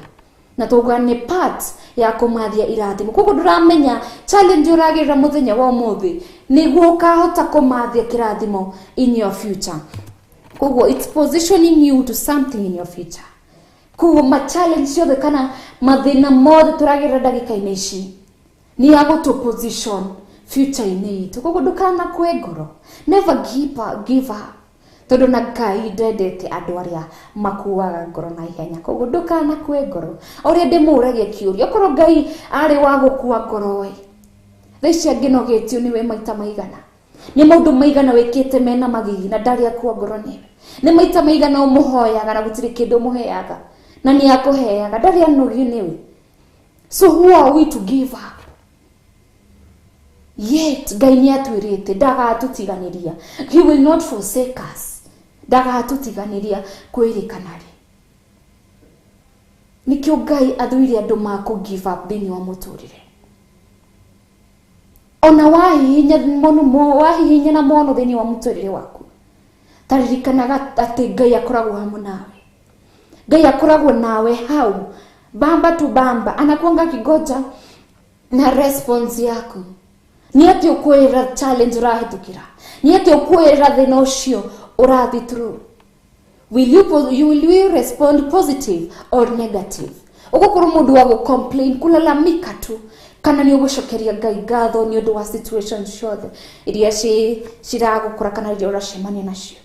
Na tuga nĩ part ya kũmathia irathimo. Koguo ndũramenya challenge ũragerera mũthenya wa ũmũthĩ nĩguo ũkahota kũmathia kĩrathimo in your future. Koguo it's positioning you to something in your future. Koguo ma challenge ciothe kana mathĩna mothe tũragerera ndagĩka-inĩ ici nĩ ya gũtũ position future-inĩ itũ. Koguo ndũkanakue ngoro, never give up. Tondũ na Ngai ndendete andũ arĩa makuaga ngoro na ihenya. Koguo ndũkanakue ngoro. Ũrĩa ndĩmũragia kĩũria, okorwo Ngai arĩ wa gũkua ngoro ĩ, thaa ici angĩnogetio nĩwe maita maigana, nĩ maũndũ maigana wĩkĩte mena magigi na ndarĩ akua ngoro nĩwe, nĩ maita maigana ũmũhoyaga na gũtirĩ kĩndũ ũmũheaga na nĩ akũheaga, ndarĩ anogio nĩwe. So who are we to give up? Yet Ngai nĩ atwĩrĩte ndagatũtiganĩria. He will not forsake us. Ndagatũtiganĩria kwĩrĩkana rĩ. Nĩkĩo Ngai athuire andũ ma kũ give up thĩinĩ wa mũtũrĩre. Ona wahihinya na mono thĩinĩ wa mũtũrĩre waku, taririkanaga atĩ Ngai akoragwo hamwe nawe. Ngai akoragwo nawe hau bamba tu bamba, anakuanga akigoja na response yaku. Nĩ atĩ ũkwĩra challenge ũrahĩtũkĩra, nĩ atĩ ũkwĩra thĩna ũcio ũrathiĩ through. Will you respond positive or negative? Ũgũkorwo mũndũ wa gũ-complain, kulalamika tu, kana nĩ ũgũcokeria Ngai ngatho nĩ ũndũ wa situation ciothe iria ciragũkora kana iria ũracemania nacio.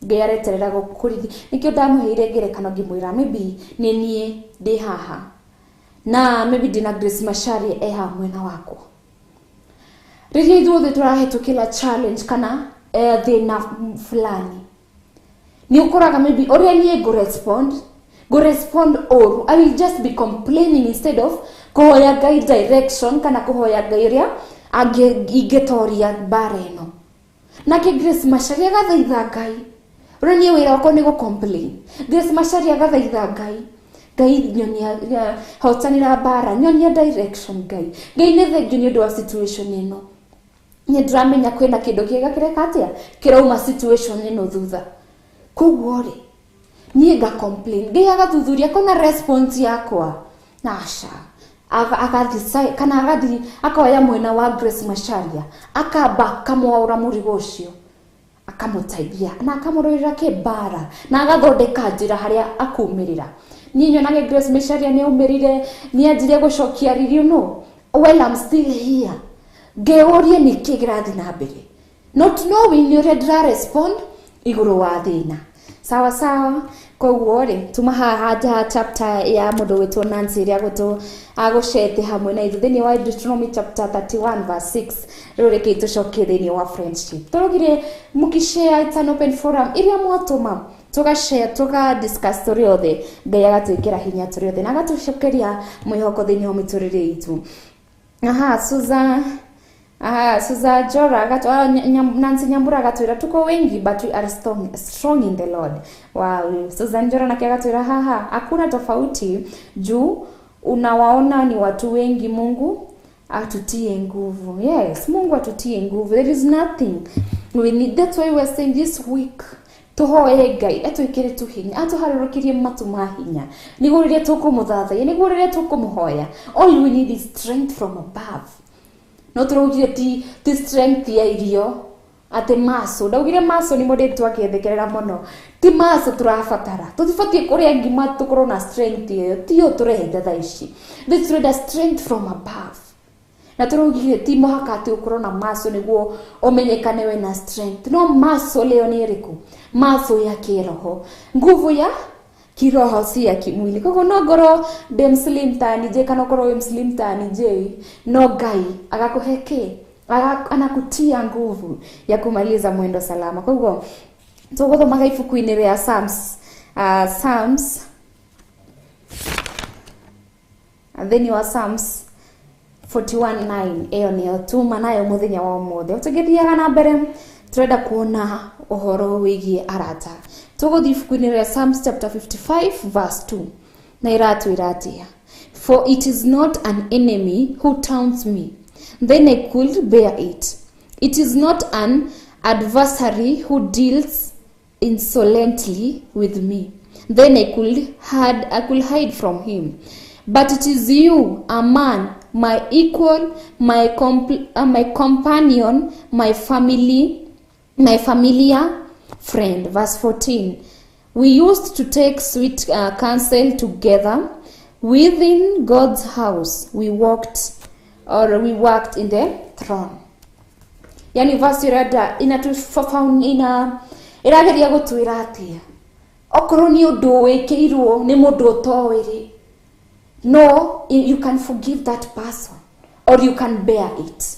Ngai areterera gũkũrithia. Nĩkĩo ndamũheire ngerekano ngĩmwĩra maybe nĩ niĩ ndĩ haha na maybe ndĩna Grace Macharia e haha mwena wakwa. Rĩrĩa ithuothe tũrahĩtũkĩra challenge kana thĩna fulani, nĩ ũkoraga maybe ũrĩa niĩ ngũ-respond ũru. I will just be complaining instead of kũhoya Ngai direction kana kũhoya Ngai ũrĩa ingĩtoria mbara ĩno. Nake Grace Macharia agathaitha Ngai. Ũrĩa niĩ wĩra wakwa nĩ gũ-complain. Grace Macharia agathaitha Ngai. Ngai nyonia hotanĩra mbara, nyonia direction Ngai. Ngai nĩ thengiũ nĩ ũndũ wa situation ĩno. Nĩ ndĩramenya kwĩna kĩndũ kĩega kĩreka atĩa kĩrauma situation ĩno thutha. Koguo rĩ, niĩ nga complain, Ngai agathuthuria akona response yakwa. Aca. Agathi kana agathi akoya mwena wa Grace Macharia, akamba akamwaura mũrigo ũcio, akamũteithia na akamũrũĩrĩra kĩmbara na agathondeka njĩra harĩa akumĩrĩra. Niĩ nyonage Grace Macharia nĩ aumĩrire, nĩ anjirie gũcokia riri no well, I'm still here. Ngĩũrie nĩkĩ kĩrathiĩ na mbere, not knowing nĩ ũrĩa ndĩra respond igũrũ wa thĩna. Sawa sawa. Koguo rĩ, tuma haha nja chapter ya mũndũ wĩtwo Nancy ĩrĩa agũcete hamwe na ithuĩ thĩinĩ wa Deuteronomy chapter 31 verse 6. Rĩu reke tũcokie thĩinĩ wa friendship. Tũrugire mũkishare, it's an open forum, iria mwatũma tũgashare, tũga discuss tũrĩ othe. Ngai agatwĩkĩra hinya tũrĩ othe na agatũcokeria mwĩhoko thĩinĩ wa mĩtũrĩre itũ. Aha, Susan. Aha, Susan Jora Nancy Nyambura agatwĩra tuko wengi but we are strong, strong in the Lord. Wow. Susan Jora nake agatwĩra haha hakuna tofauti juu unawaona ni watu wengi. Mungu atutie nguvu. Yes, Mungu atutie nguvu. There is nothing we need. That's why we are saying this week tuhoe Ngai atwikire tuhinya, atuharũrũkĩrie matu ma hinya, nĩguo rĩrĩa tũkũmũthathaiya, nĩguo rĩrĩa tũkũmũhoya, all we need is strength from above. No tũraugire ti strength ya irio, atĩ maso ndaugire maso nĩ mũndũ twakĩthekerera mũno. Ti maso tũrabatara, tũtibatiĩ kũrĩa ngima tũkorwo na strength ĩyo, tiyo tũrehete thaa ici. This tũrenda strength from above. Na tũraugire ti mũhaka atĩ ũkorwo na maso nĩguo ũmenyekane wĩna strength. No maso leo nĩ ĩrĩkũ? Maso ya kĩroho, nguvu ya kiroho, si ya kimwili. Koguo no ngorwo ndĩ mslim tani J kana ũkorwo wĩ mslim tani J, no Ngai agakũhe kĩ? Anakutia nguvu ya kumaliza mwendo salama. Koguo tũgũthomaga ibuku-inĩ rĩa Psalms, Psalms, thĩinĩ wa Psalms 41:9. Ĩyo nĩyo tuma nayo mũthenya wa ũmũthĩ. Tũgĩthiaga na mbere, tũrenda kuona ũhoro wĩgiĩ arata. Tũgũthiĩ ibuku-inĩ rĩa Psalms chapter 55 verse 2, na iratwĩra atĩa? "For it is not an enemy who taunts me, then I could bear it. It is not an adversary who deals insolently with me, then I could hide from him. But it is you, a man, my equal, my companion, my family, my familiar friend." Verse 14. "We used to take sweet counsel together within God's house. We walked or we worked in the throng." Yani verse irenda inatufafaun ina irageria gutwira atia? Okorwo ni undu wikirwo ni mundu utoĩ rĩ, no you can forgive that person or you can bear it.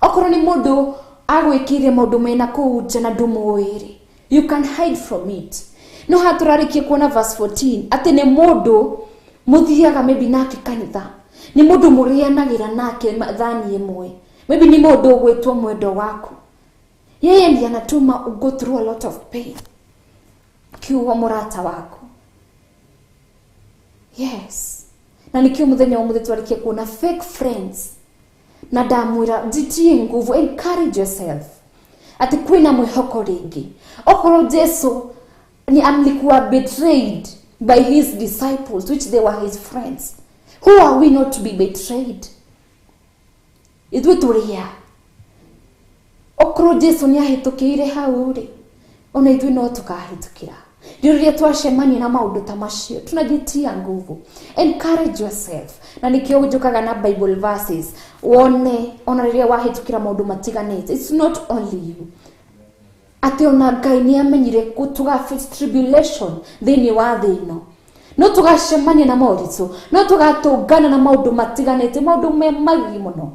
Okorwo ni mundu agwikire maundu mena kuu nja na ndũmũĩ rĩ, you can hide from it. No haha tũrarĩkia kuona verse 14 atĩ nĩ mũndũ mũthiaga maybe nake kanitha, nĩ mũndũ mũrĩanagĩra nake thani ĩmwe, maybe nĩ mũndũ ũgwĩtwo mwendo waku, yeye ndiye anatuma u go through a lot of pain. Kiugo mũrata waku, yes. Na nikio muthenya wa mũthĩ twarikia kuona fake friends, na ndamwĩra jitie nguvu, encourage yourself atĩ kwĩna mwĩhoko rĩngĩ. Okorwo Jesu ni alikuwa betrayed by his disciples, which they were his friends, who are we not to be betrayed? Ithuĩ tũrĩa okorwo Jesu nĩ ahĩtũkĩire hau rĩ, ona ithuĩ no tũkahĩtũkĩra. Ndio rĩrĩa twacemania na maũndũ ta macio tunajitia nguvu. Encourage yourself. Na nikio njũkaga na Bible verses wone ona rĩrĩa wahĩtũkĩra maũndũ matiganĩte, it's not only you, atĩ ona Ngai nĩ amenyire tũga face tribulation thĩinĩ wa thĩ ĩno, no tũgacemania na moritũ, no tũgatũngana na maũndũ matiganĩte, maũndũ me magi mũno,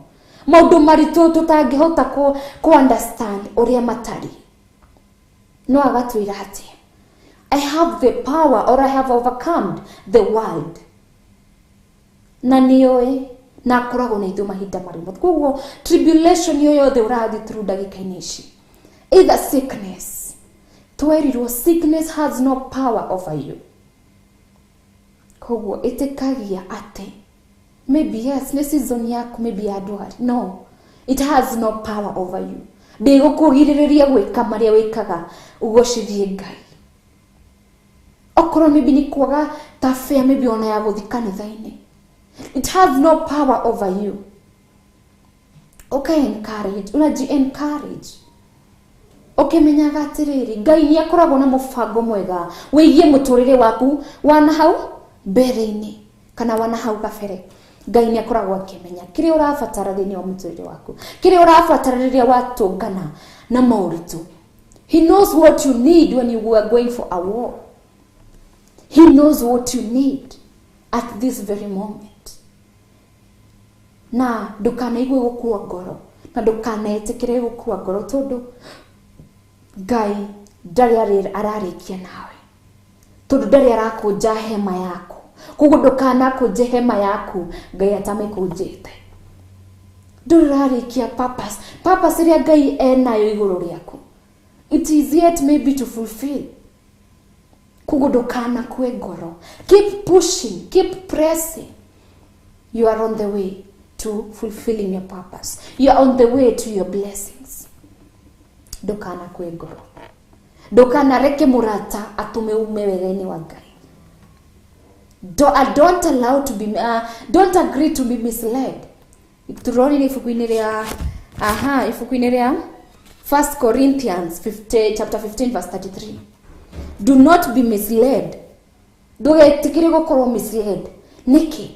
maũndũ maritũ tũtangĩhota ku understand ũrĩa matari. No agatwĩra atĩ "I have the power" or "I have overcome the world", na nĩoĩ na akoragwo na ithuĩ mahinda marĩ mothe. Koguo tribulation yo yothe ũrathiĩ through ndagĩka-inĩ ici, either sickness, twerirwo sickness has no power over you. Koguo ĩtĩkagia atĩ maybe yes, nĩ season yaku maybe ya ndwari, no it has no power over you. Ndĩgũkũgirĩrĩria gwĩka marĩa wĩkaga ũgocithie Ngai. Okorwo maybe nĩ kwaga ta fare, maybe ona ya gũthi kanitha-inĩ. It has no power over you. Uka encourage, unaji encourage ukimenyaga atiriri Ngai ni akoragwo na mubango mwega wigie muturire waku wana hau mbere-inĩ kana wana hau kabere. Ngai ni akoragwo akimenya kiria urabatara thiini wa muturire waku, kiria urabatara riria watungana na mauritu. He knows what you need when you are going for a war. He knows what you need at this very moment. Na ndukanaigue gukua ngoro, na ndukanaetikire gukua ngoro, tondu Ngai ndari ararikia nawe, tondu ndari arakunja hema yaku. Koguo ndukanakunje hema yaku Ngai atamĩkũnjĩte. Ndũrĩ ũrarĩkia purpose, purpose ĩrĩa Ngai enayo igũrũ rĩaku. It is yet maybe to fulfill. Koguo ndũkanakue ngoro. Keep pushing, keep pressing. You are on the way to fulfilling your purpose. You are on the way to your blessings. Ndũkanakue ngoro. Ndũkanareke mũrata atũme ume wega-inĩ wa Ngai. Don't allow to be don't agree to be misled. Turorire ibuku-inĩ rĩa ibuku-inĩ rĩa 1 Corinthians 50, chapter 15 verse 33. Do not be misled. Ndũgetikĩre gũkorwo misled. Nĩkĩ?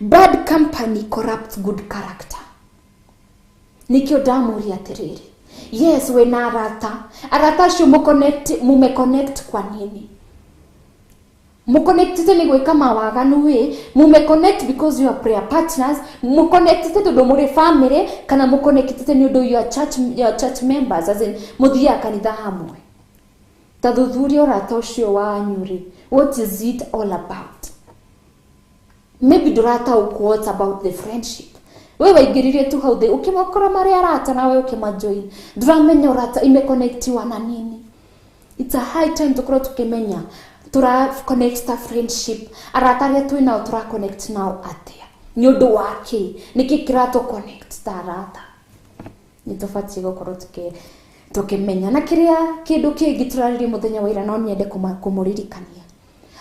Bad company corrupts good character. Nĩkĩo ndamũria atĩrĩrĩ, yes, wĩna arata, arata acio mume connect kwa nini? Muconnectite ni gwika mawaganu wi, mume connect because you are prayer partners, muconnectite tondu muri family, kana muconnectite ni undu your church members, as in muthiaga kanitha hamwe. Ta thuthuria urata ucio wanyu ri, what is it all about? Maybe ndurataũkwo what about the friendship. We waingĩrire tu hau thĩ ũkĩmakora marĩ arata nawe ũkĩmajoin, nduramenya ũrata imeconnectiwa na nini. It's a high time tukorwo tukĩmenya tura connect ta friendship, arata arĩa twĩ nao tura connect nao atĩa, nĩ ũndũ wa kĩ, nĩkĩ kĩratũ connect ta arata. Nĩ tũbatiĩ gũkorwo tukĩmenya. Na kĩrĩa kĩndũ kĩngĩ tũrarĩria mũthenya wa ira, no nyende kũmũririkania,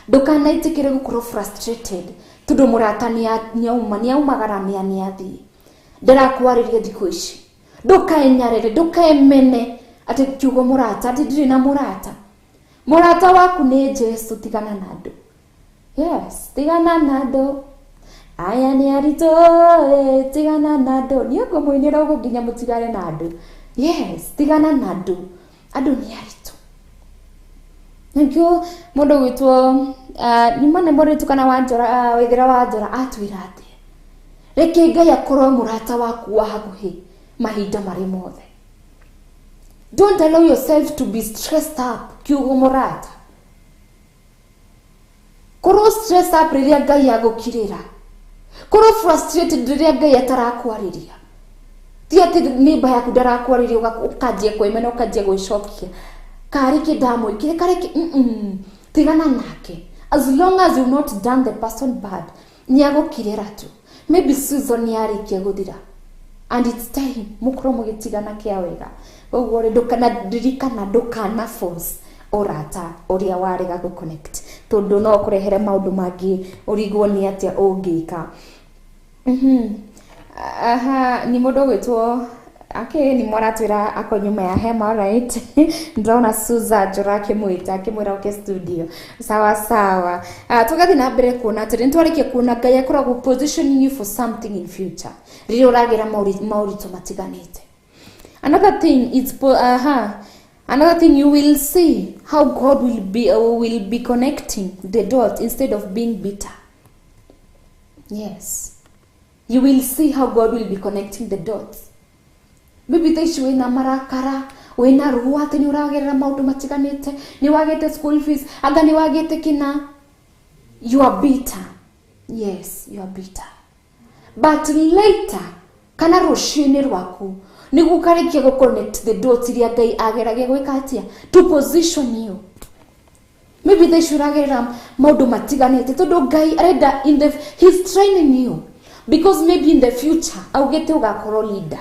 ndũkanaitĩkĩre gũkorwo frustrated tondu mũrata nĩauma nĩaumagara nĩathiĩ, ndarakwarĩria thikũ ici. Ndũkaenyarere, ndũkaemene atĩ kiugo mũrata, atĩ ndirĩ na mũrata. Mũrata waku nĩ Jesu, tigana na andũ. Yes, tigana na andũ aya nĩ aritũ, tigana na andũ. Niĩ ngũmũinĩra ũguo nginya mũtigane na andũ. Yes, tigana na andũ, andũ nĩ aritũ. Nĩkĩo mũndũ gwĩtwo nĩ nĩ mũrĩtu kana Wanjora, Waithera Wanjora atwĩra atĩa, reke Ngai akorwo mũrata waku wa hakuhĩ mahinda marĩ mothe. Don't allow yourself to be stressed up kiugo mũrata. Korwo stressed up rĩrĩa Ngai agũkirĩra, korwo frustrated rĩrĩa Ngai atarakwarĩria, ti atĩ nĩmba yaku ndarakwarĩria ũkanjia kwĩmena, ũkanjia gwĩcokia karĩ kĩ ndamwĩkire karĩ kĩ. Tigana nake. As long as you've not done the person bad, nĩagũkirĩra tu. Maybe season yarĩkia gũthira and it's time mũkorwo mũgĩtigana kĩa wega. Koguo rĩ, ndũkanaririkana, ndũkana force ũrata ũrĩa warega gũ connect, tondũ no ũkũrehere maũndũ mangĩ ũrigwo nĩ atĩa ũngĩka. Aha, ni mũndũ ũgwĩtwo okay, ni mwaratwĩra ako nyuma ya hema, alright. Ndĩrona Susan Njora akĩmwĩta akĩmwĩra oke studio. Sawa sawa. Tũgathiĩ na mbere kuona atĩrĩ, nĩtwarĩkia kuona Ngai akoragwo positioning you for something in future rĩrĩa ũragera maũritũ matiganĩte. Another thing is another thing you will see how God will be connecting the dots instead of being bitter. Yes, you will see how God will be connecting the dots. Maybe thaa ici wĩna marakara, wĩna ruo atĩ nĩ ũragerera maũndũ matiganĩte, nĩ wagĩte school fees, anga nĩ wagĩte kĩna. You are bitter. Yes, you are bitter. But later, kana rũciũ-inĩ rwaku, nĩguo ũkarĩkia gũ connect the dots iria Ngai ageragia gwĩka atĩa, to position you. Maybe thaa ici ũragerera maũndũ matiganĩte tondũ Ngai arenda in the, he's training you because maybe in the future augĩte ũgakorwo leader.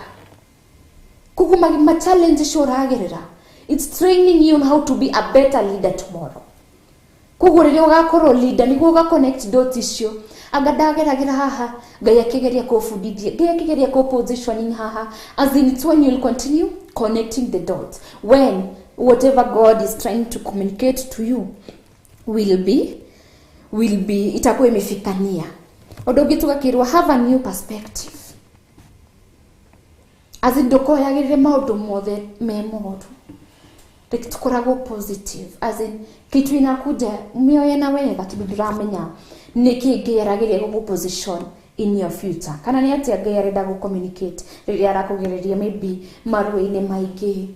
Koguo ma challenge icio ũragerera, it's training you on how to be a better leader tomorrow. Koguo rĩrĩa ũgakorwo leader, nĩguo ũga connect dots icio. Anga ndageragĩra haha, Ngai akĩgeria kũbundithia, Ngai akĩgeria kũ positioning haha. As in, it's when you'll continue connecting the dots, when whatever God is trying to communicate to you will be itakuwa imefikania. Ũndũ ũngĩ tũgakĩrwo, have a new perspective, as in ndũkoyagĩrĩre maũndũ mothe me moru. Like tukoragwo positive, as in kitu inakuja mioye na wega, tondũ ndũramenya nĩkĩ Ngai arageria gũkũ position in your future, kana nĩ atĩa Ngai arenda gũ communicate rĩrĩa arakũgereria maybe marũa-inĩ maingĩ,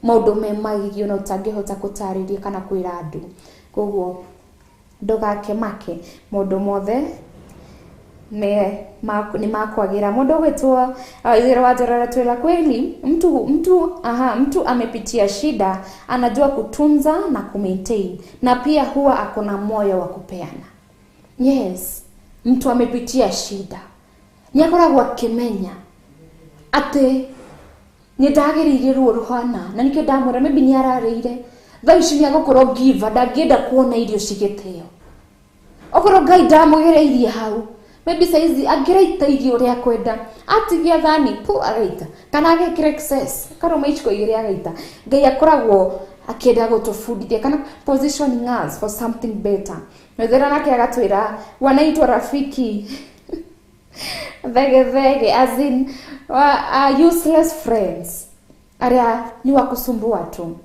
maũndũ me maingĩ ona ũtangĩhota gũtarĩria kana kwĩra andũ. Koguo ndũgakemake, maũndũ mothe nĩ makwagĩra. Mũndũ ũgwĩtwo Ithero wa Njororo twĩra kweli, mtu amepitia shida anajua kutunza na kumaintain, na pia huwa akona moyo wa kupeana. Yes, mtu amepitia shida nĩ akoragwo akĩmenya atĩ nĩ ndagĩrĩire ruo ruhana, na nikĩo ndamwĩra maybe nĩ ararĩire. Thaa ici nĩ agũkorwo giver, ndangĩenda kuona irio cigĩteo. Okorwo Ngai ndamũgereirie hau, maybe saizi angĩraita irio ũrĩa akwenda, atigia thani pu agaita, kana agekĩra excess karũma iciko igĩrĩ agaita. Ngai akoragwo akĩenda gũtũbundithia kana positioning us for something better. Wethera nake agatwĩra wanaitwa rafiki thegethege, as in useless friends arĩa ni wa kusumbua tu.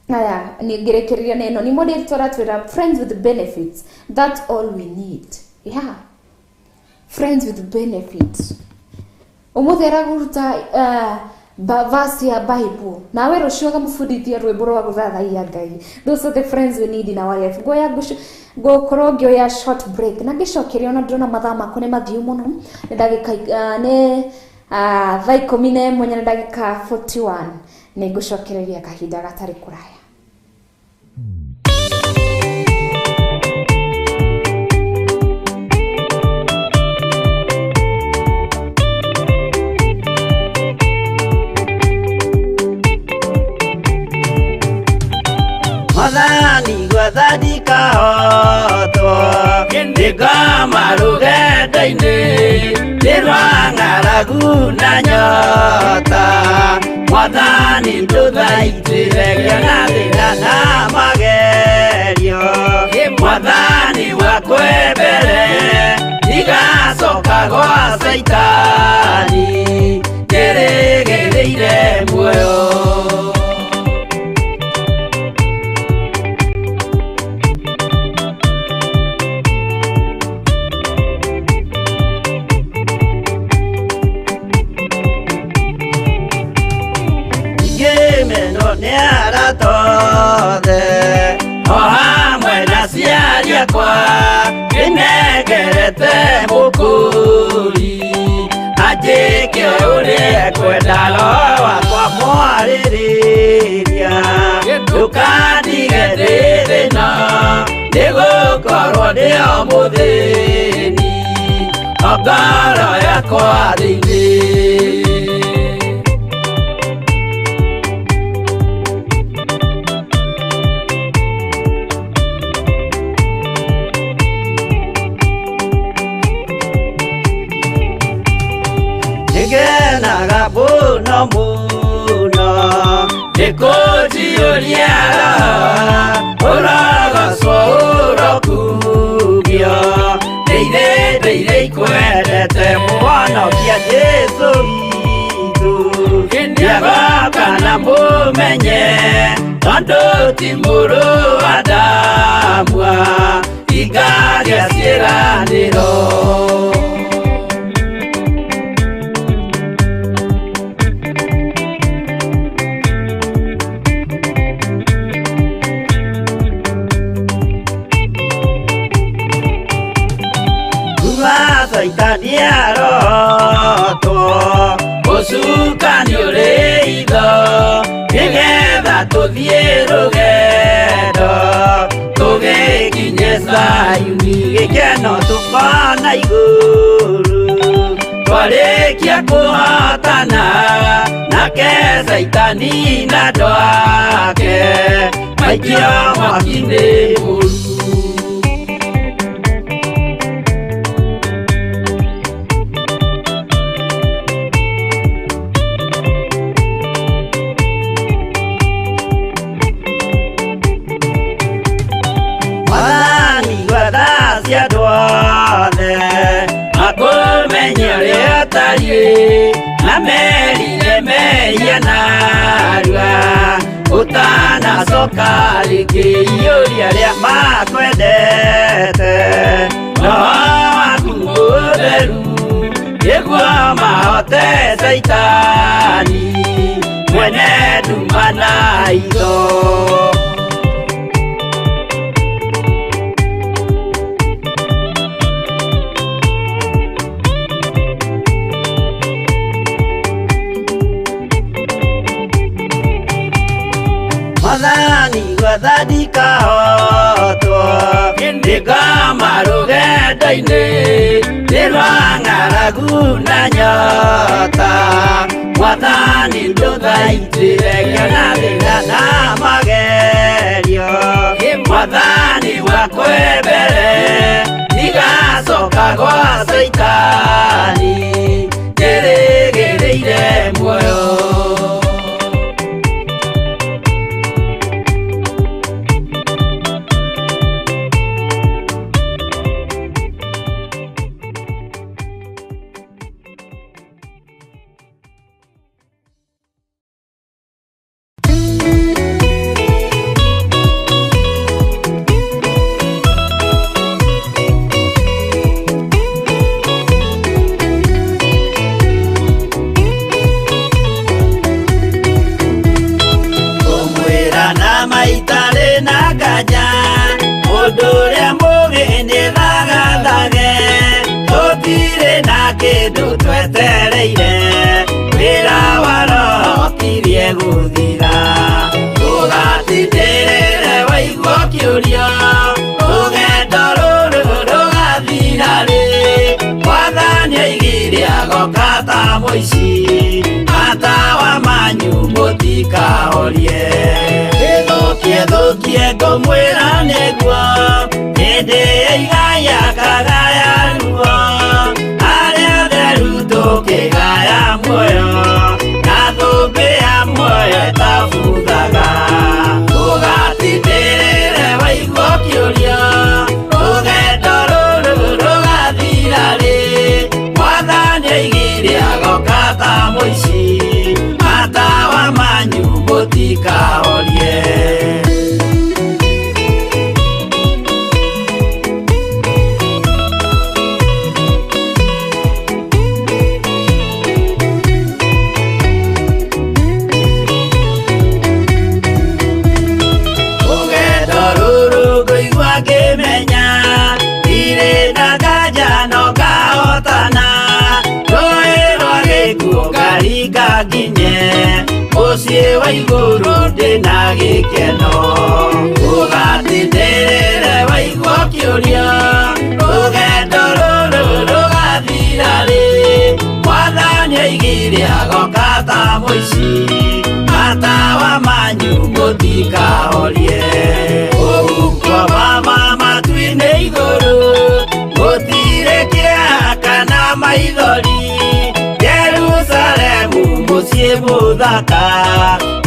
Aya, ningĩrĩkĩrĩria neno ni moderator aratwĩra friends with benefits, that's all we need. Yeah, friends with benefits. Ũmũthĩ aragũruta verse ya Bible, nawe rũciũ agamũbundithia rwĩmbo rwa gũthathaiya Ngai. Those are the friends we need in our life. Ngoya ngũkorwo ngĩoya short break na ngĩcokeria, ona ndĩrona mathaa makwa nĩ mathiu mũno, nĩ ndagĩka nĩ thaa 11 na ndagĩka 41. Nĩ ngũcokereria kahinda gatarĩ kũraya. Mwathani gwathani kahotwo nĩngoma rũgendo-inĩ nĩ rwa ng'aragu na nyota. Mwathani ndũthaitĩre ngĩona thĩna na magerio. Mwathani wakwe mbere ndigacoka gwa Caitani, ndĩrĩgĩrĩire muoyo. Ngĩmenwo nĩ arata othe o hamwe na aciari akwa, ndĩnengerete mũkũri anjĩke ũrĩa ekwenda. Roho wakwa mwarĩrĩria, ndũkandige ndĩ thĩna, nĩgũkorwo ndĩ o mũthĩni o ngoro yakwa thĩinĩ. Nĩngenaga mũno mũno nĩkũnjiyũria roho, ũrogocwo ũrokugio. Ndeire ndeire ikwendete mũhonokia Jesũ witũ, nĩagoka na mũmenye tondũ ti mũrũ wa Adamu hingagia ciĩranĩro. Kuma Caitani arotwo, ũcukani ũrĩ itho, nĩgetha tũthiĩ rũgendo tũgĩkinye Zayuni, gĩkeno tũkona igũrũ twarĩkia kũhotana nake Caitani na andũ ake maikio mwaki-inĩ mũru. Kalvari na merire mehia narua utanacoka rĩngĩ iyũria arĩa makwendete roho waku mũtheru nĩguo mahote Caitani mwene nduma na itho. Mwathani gwathani kahotwo nĩngoma rũgendo-inĩ nĩ rwa ng'aragu na nyota Mwathani ndũthaitĩre ngĩona thĩna na magerio Mwathani wakwe mbere ndigacoka gwa Caitani njĩrĩgĩrĩire muoyo. Kindu twetereire wĩra wa roho kirie gũthira ũgatindĩrĩre waigua kĩũria rũgendo rũrũ rũgathira rĩ Mwathani aigire agoka ta mũici matawa manyu mũtikahorie ĩthũkie thũkie ngũmwĩra nĩguo hĩndĩ ĩigaya kagaya ruo tukigaya muoyo na thũmbĩ ya muoyo ĩtabuthaga ũgatindĩrĩre waigua kĩũria rũgendo rũrũ rũgathira rĩ Mwathani aigire agoka ta mũici matawa manyu mũtikahorie. Nginye mũciĩ wa igũrũ ndĩna gĩkeno ũgatindĩrĩre waigua kĩũria rũgendo rũrũ rũgathira rĩ Mwathani aigire agoka ta mũici matawa manyu mũtikahorie ũhuko mama matu-inĩ igũrũ gũtirĩ kĩeha kana maithori Jerusalemu mũciĩ mũthaka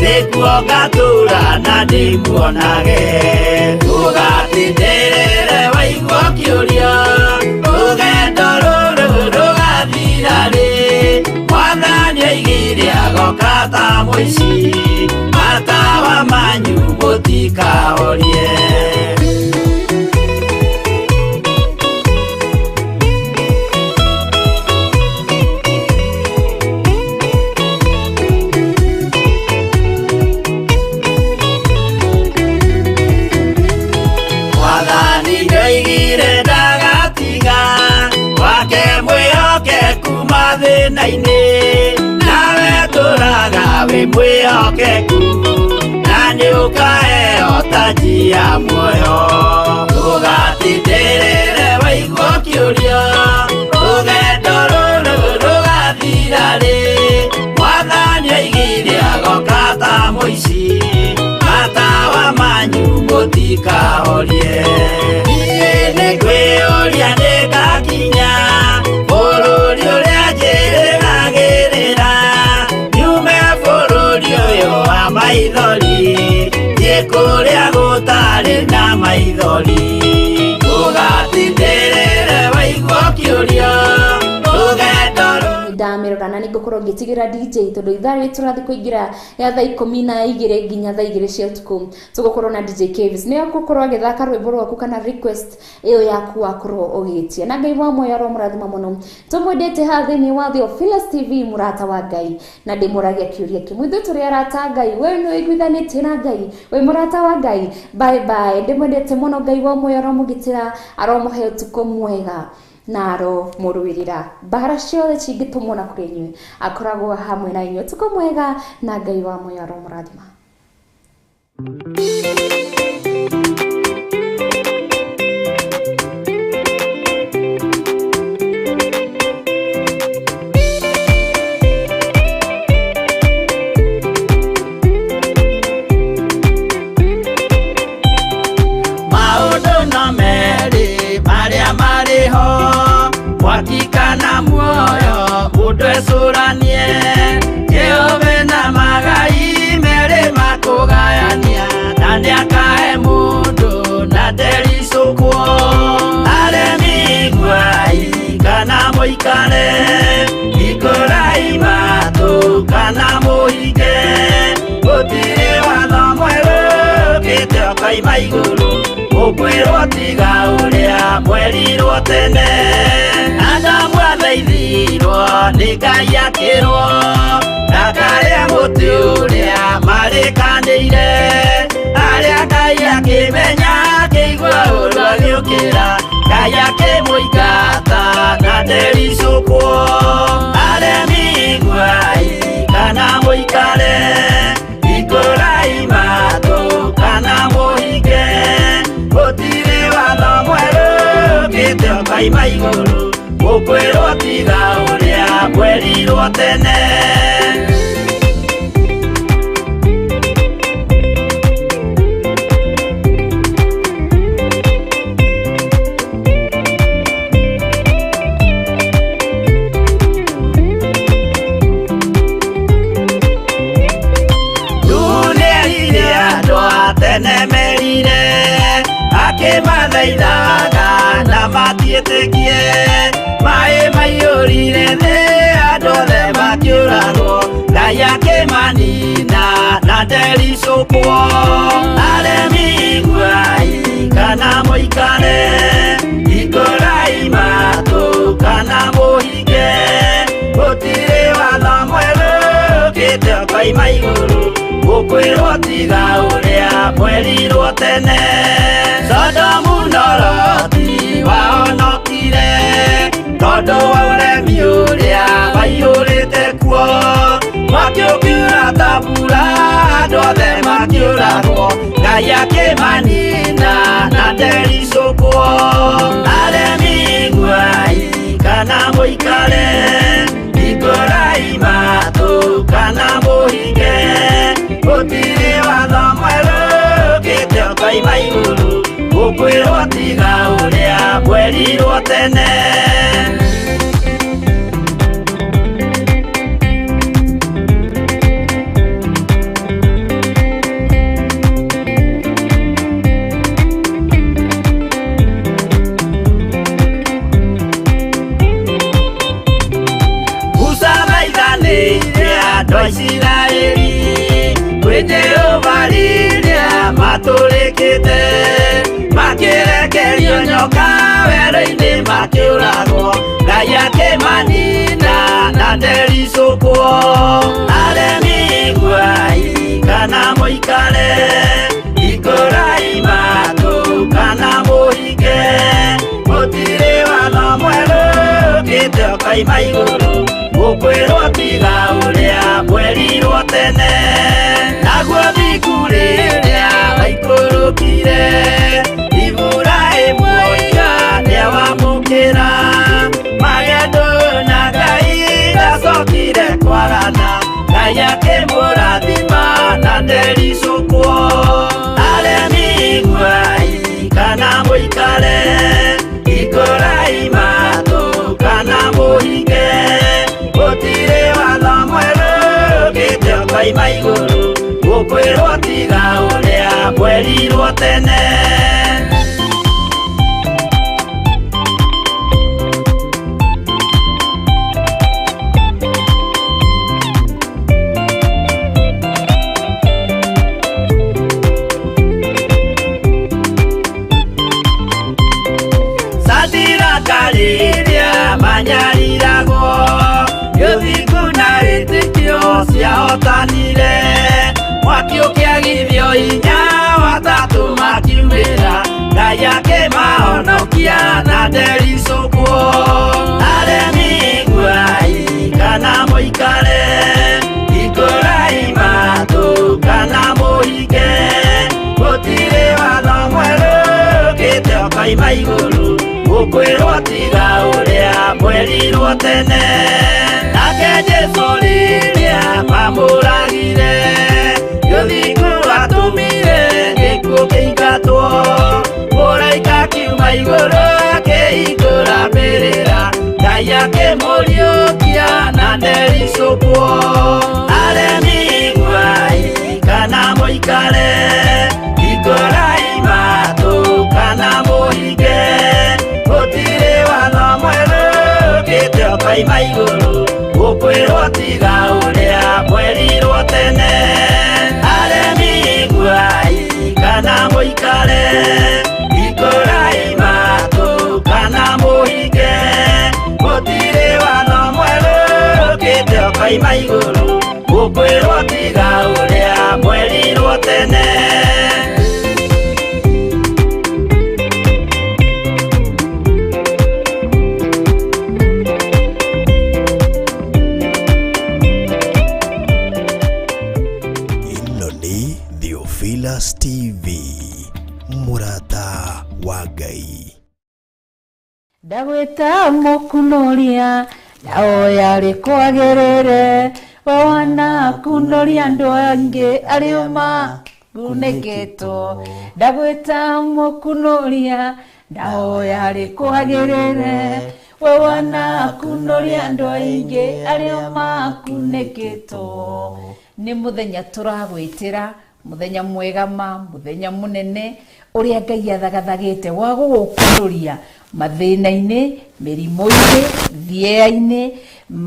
nĩkuo ngatũũra na ndĩmuonage ũgatindĩrĩre waigua kĩũria rũgendo rũrũ rũgathira rĩ Mwathani aigire agoka ta mũici matawa manyu mũtikahorie. Thĩna-inĩ nawe tũraga wĩ mwĩhokeku na nĩũkaheo taji ya muoyo ũgatindĩrĩre waigua kĩũria rũgendo rũrũ rũgathira rĩ Mwathani aigire agoka ta mũici matawa manyu mũtikahorie niĩ nĩngwĩyũria nĩngakinya bũrũri ũrĩa njĩrĩgagĩrĩra nyume bũrũri ũyũ wa maithori thiĩ kũrĩa gũtarĩ na maithori ũgatindĩrĩre waigua kĩũria rũgendo. Ndame Ndora na nĩngũkorwo ngĩtigĩra DJ tondũ ithaa rĩrĩ tũrathiĩ kũingĩra ya thaa 12 nginya thaa 2 cia ũtukũ. Tũgũkorwo na DJ Kevis, nĩwe ũgũkorwo agĩthaka rwĩmbo rwaku kana request ĩyo yaku wakorwo ũgĩtia. Na Ngai wa muoyo aromũrathima mũno. Tũmwendete haha thĩinĩ wa Theophilus TV, mũrata wa Ngai, na ndĩmũragia kĩũria kĩmwe, ithuĩ tũrĩ arata a Ngai, we nĩ ũiguithanĩtie na Ngai, wĩ mũrata wa Ngai? Bye bye, ndĩmwendete mũno. Ngai wa muoyo aromũgitĩra, aromũhe ũtukũ mwega na aromũrũĩrĩra mbara ciothe cingĩtũmwo na kũrĩ inyuĩ, akoragwo hamwe na inyuĩ. Ũtukũ mwega na Ngai wa muoyo aromũrathima. Maũndũ no merĩ marĩa marĩ ho, mwaki kana muoyo, mũndũ ecũranie. Jehova na magai merĩ makũgayania, na nĩakahe mũndũ na ndericũkwo. Aremi iguai kana mũikare, hingũrai matũ kana mũhinge, gũtirĩ watho mwerũ ũkĩte ũkoima igũrũ, ũkwĩrwo tiga ũrĩa mwerirwo tene. Adamu athaithirwo nĩ Ngai akĩrwo ndakarĩe mũtĩ ũrĩa marĩkanĩire, arĩa Ngai akĩmenya akĩigua ũru agĩũkĩra, Ngai akĩmũingata na ndericũkwo. Aremi iguai kana mũikare, hingũrai matũ kana mũhinge, gũtirĩ watho mwerũ ũkĩte ũkoima igũrũ, ũkwĩrwo tiga ũrĩa mwerirwo tene. Nĩerire andũ a tene merire, akĩmathaithaga na matiĩtĩkie, maĩ maiyũrire thĩ andũ othe makĩũragwo, Ngai akĩmanina na ndericũkwo. Aremi iguai kana mũikare, hingũrai matũ kana mũhinge, gũtirĩ watho mwerũ ũkĩte ũkoima igũrũ, ũkwĩrwo tiga ũrĩa mwerirwo tene. Sodomu na Loti wahonokire tondũ wa ũremi ũrĩa waiyũrĩte kuo, mwaki ũkiura ta mbura andũ othe makĩũragwo, Ngai akĩmanina na ndericũkwo. Aremi iguai kana mũikare, hingũrai matũ kana mũhinge, gũtirĩ watho mwerũ ũkĩte ũkoima igũrũ, ũkwĩrwo tiga ũrĩa mwerirwo tene. Musa thaithanĩire andũ a Isiraeli kwĩ Jehova rĩrĩa matũrĩkĩte, makĩrekerio nyoka werũ-inĩ makĩũragwo, Ngai akĩmanina na ndericũkwo. Aremi iguai kana mũikare, hingũrai matũ kana mũhinge, gũtirĩ watho mwerũ ũkĩte ũkoima igũrũ, ũkwĩrwo tiga ũrĩa mwerirwo tene. Naguo thingu rĩrĩa waikũrũkire, Iburahĩmu oiga nĩawamũkĩra, magendo na Ngai ndacokire kwagana, Ngai akĩmũrathima na ndericũkwo. Aremi iguai kana mũikare, hingũrai matũ kana mũhinge, gũtirĩ watho mwerũ ũkĩte ũkoima igũrũ, ũkwĩrwo tiga ũrĩa mwerirwo tene. akĩmũriũkia na ndericũkwo. Aremi iguai kana mũikare, hingũrai matũ kana mũhinge, gũtirĩ watho mwerũ ũkĩte ũkoima igũrũ, gũkwĩrwo tiga ũrĩa mwerirwo tene. Nake Jesũ rĩrĩa mamũragire, gĩthingu atũmire gĩkuũ kĩingatwo, mũraika akiuma igũrũ akĩhingũra mbĩrĩra, Ngai akĩmũriũkia na ndericũkwo. Aremi iguai kana mũikare, hingũrai matũ kana mũhinge, gũtirĩ watho mwerũ ũkĩte ũkoima igũrũ, gũkwĩrwo tiga ũrĩa mwerirwo tene. Aremi iguai kana mũikare, hingũrai matũ kana mũhinge, gũtirĩ watho mwerũ ũkĩte ũkoima igũrũ, gũkwĩrwo tiga ũrĩa mwerirwo tene. Ĩno nĩ Theophilus TV, mũrata wa Ngai. Ndagwĩta mũkunoria ndahoya rĩkwagĩrĩre, we wanakunoria andũ angĩ arĩa makunĩkĩtwo. Ndagwĩta mũkunoria ndahoya rĩkwagĩrĩre, we wanakunoria andũ aingĩ arĩa makunĩkĩtwo. Nĩ mũthenya tũragwĩtĩra, mũthenya mwega ma, mũthenya mũnene ũrĩa Ngai athagathagĩte wa gũgũkunoria mathĩna-inĩ, mĩrimũ-inĩ, thieya-inĩ,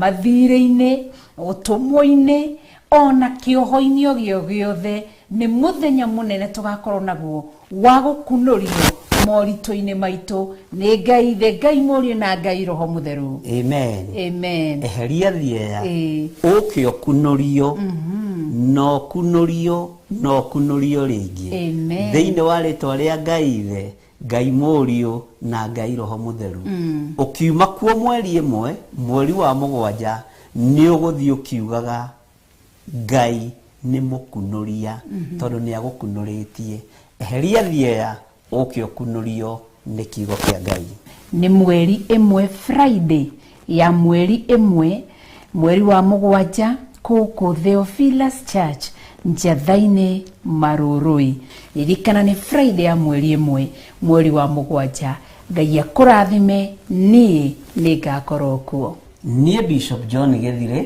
mathirĩ-inĩ, ũtũmwo-inĩ, ona kĩoho-inĩ o gĩo gĩothe. Nĩ mũthenya mũnene tũgakorwo naguo wa gũkunũrio moritũ-inĩ maitũ nĩ Ngai Ithe, Ngai Mũriũ na Ngai Roho Mũtheru. Amen. Amen. Eheria thieya, Ĩĩ. ũke ũkunũrio, na ũkunũrio, na ũkunũrio rĩngĩ. Amen. Thĩinĩ wa rĩtwa rĩa Ngai Ithe, Ngai Mũriũ na Ngai Roho Mũtheru. Ũkiuma kuo mweri ĩmwe, mweri wa mũgwanja, nĩ ũgũthiĩ ũkiugaga Ngai nĩ mũkunũria, tondũ nĩ agũkunũrĩtie. Eheria thieya, ũke ũkunũrio nĩ kiugo kĩa Ngai. Nĩ mweri ĩmwe, Friday ya mweri ĩmwe, mweri wa mũgwanja, kũkũ Theophilus Church Njatha-inĩ Marũrũi. Ririkana nĩ Friday ya mweri ĩmwe, mweri wa mũgwanja. Ngai akũrathime, niĩ nĩ ngakorwo kuo. Niĩ Bishop John Gĩthirĩ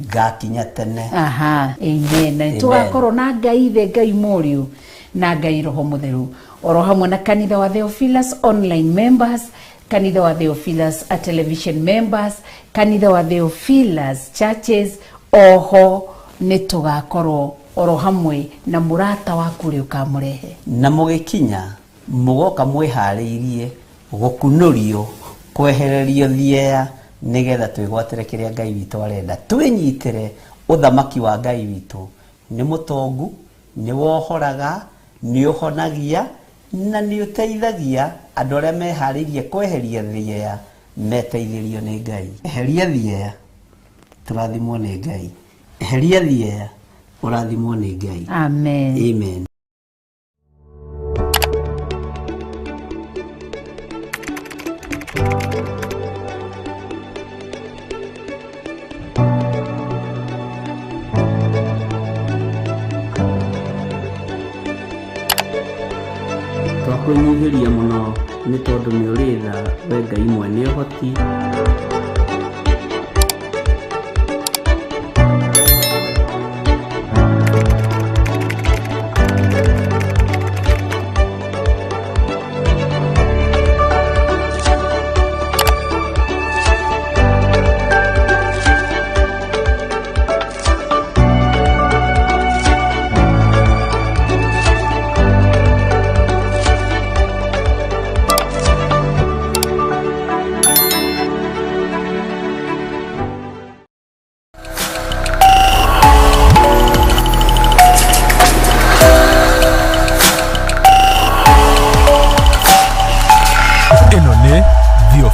ngakinya tene. Aha, amen. Na Amen. tũgakorwo na Ngai Ithe, Ngai Mũriũ na Ngai Roho Mũtheru, oro hamwe na kanitha wa Theophilus online members, kanitha wa Theophilus a television members, kanitha wa Theophilus churches. Oho nĩ tũgakorwo oro hamwe na mũrata waku ũrĩa ũkamũrehe. Na mũgĩkinya mũgoka mwĩharĩirie gũkunũrio, kwehererio thieya, nĩgetha twĩgwatĩre kĩrĩa Ngai witũ arenda. Twĩnyitĩre ũthamaki wa Ngai witũ. Nĩ mũtongu, nĩ wohoraga, nĩ ũhonagia, na nĩ ũteithagia andũ arĩa meharĩirie kweheria thieya, meteithĩrio nĩ Ngai. Eheria thieya, tũrathimwo nĩ Ngai. Eheria thieya, ũrathimwo nĩ Ngai. Amen. Amen. Twakwĩnyihĩria mũno nĩ tondũ nĩ ũrĩ tha, we Ngai mwene ũhoti.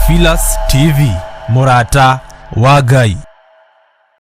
Theophilus TV, mũrata wa Ngai.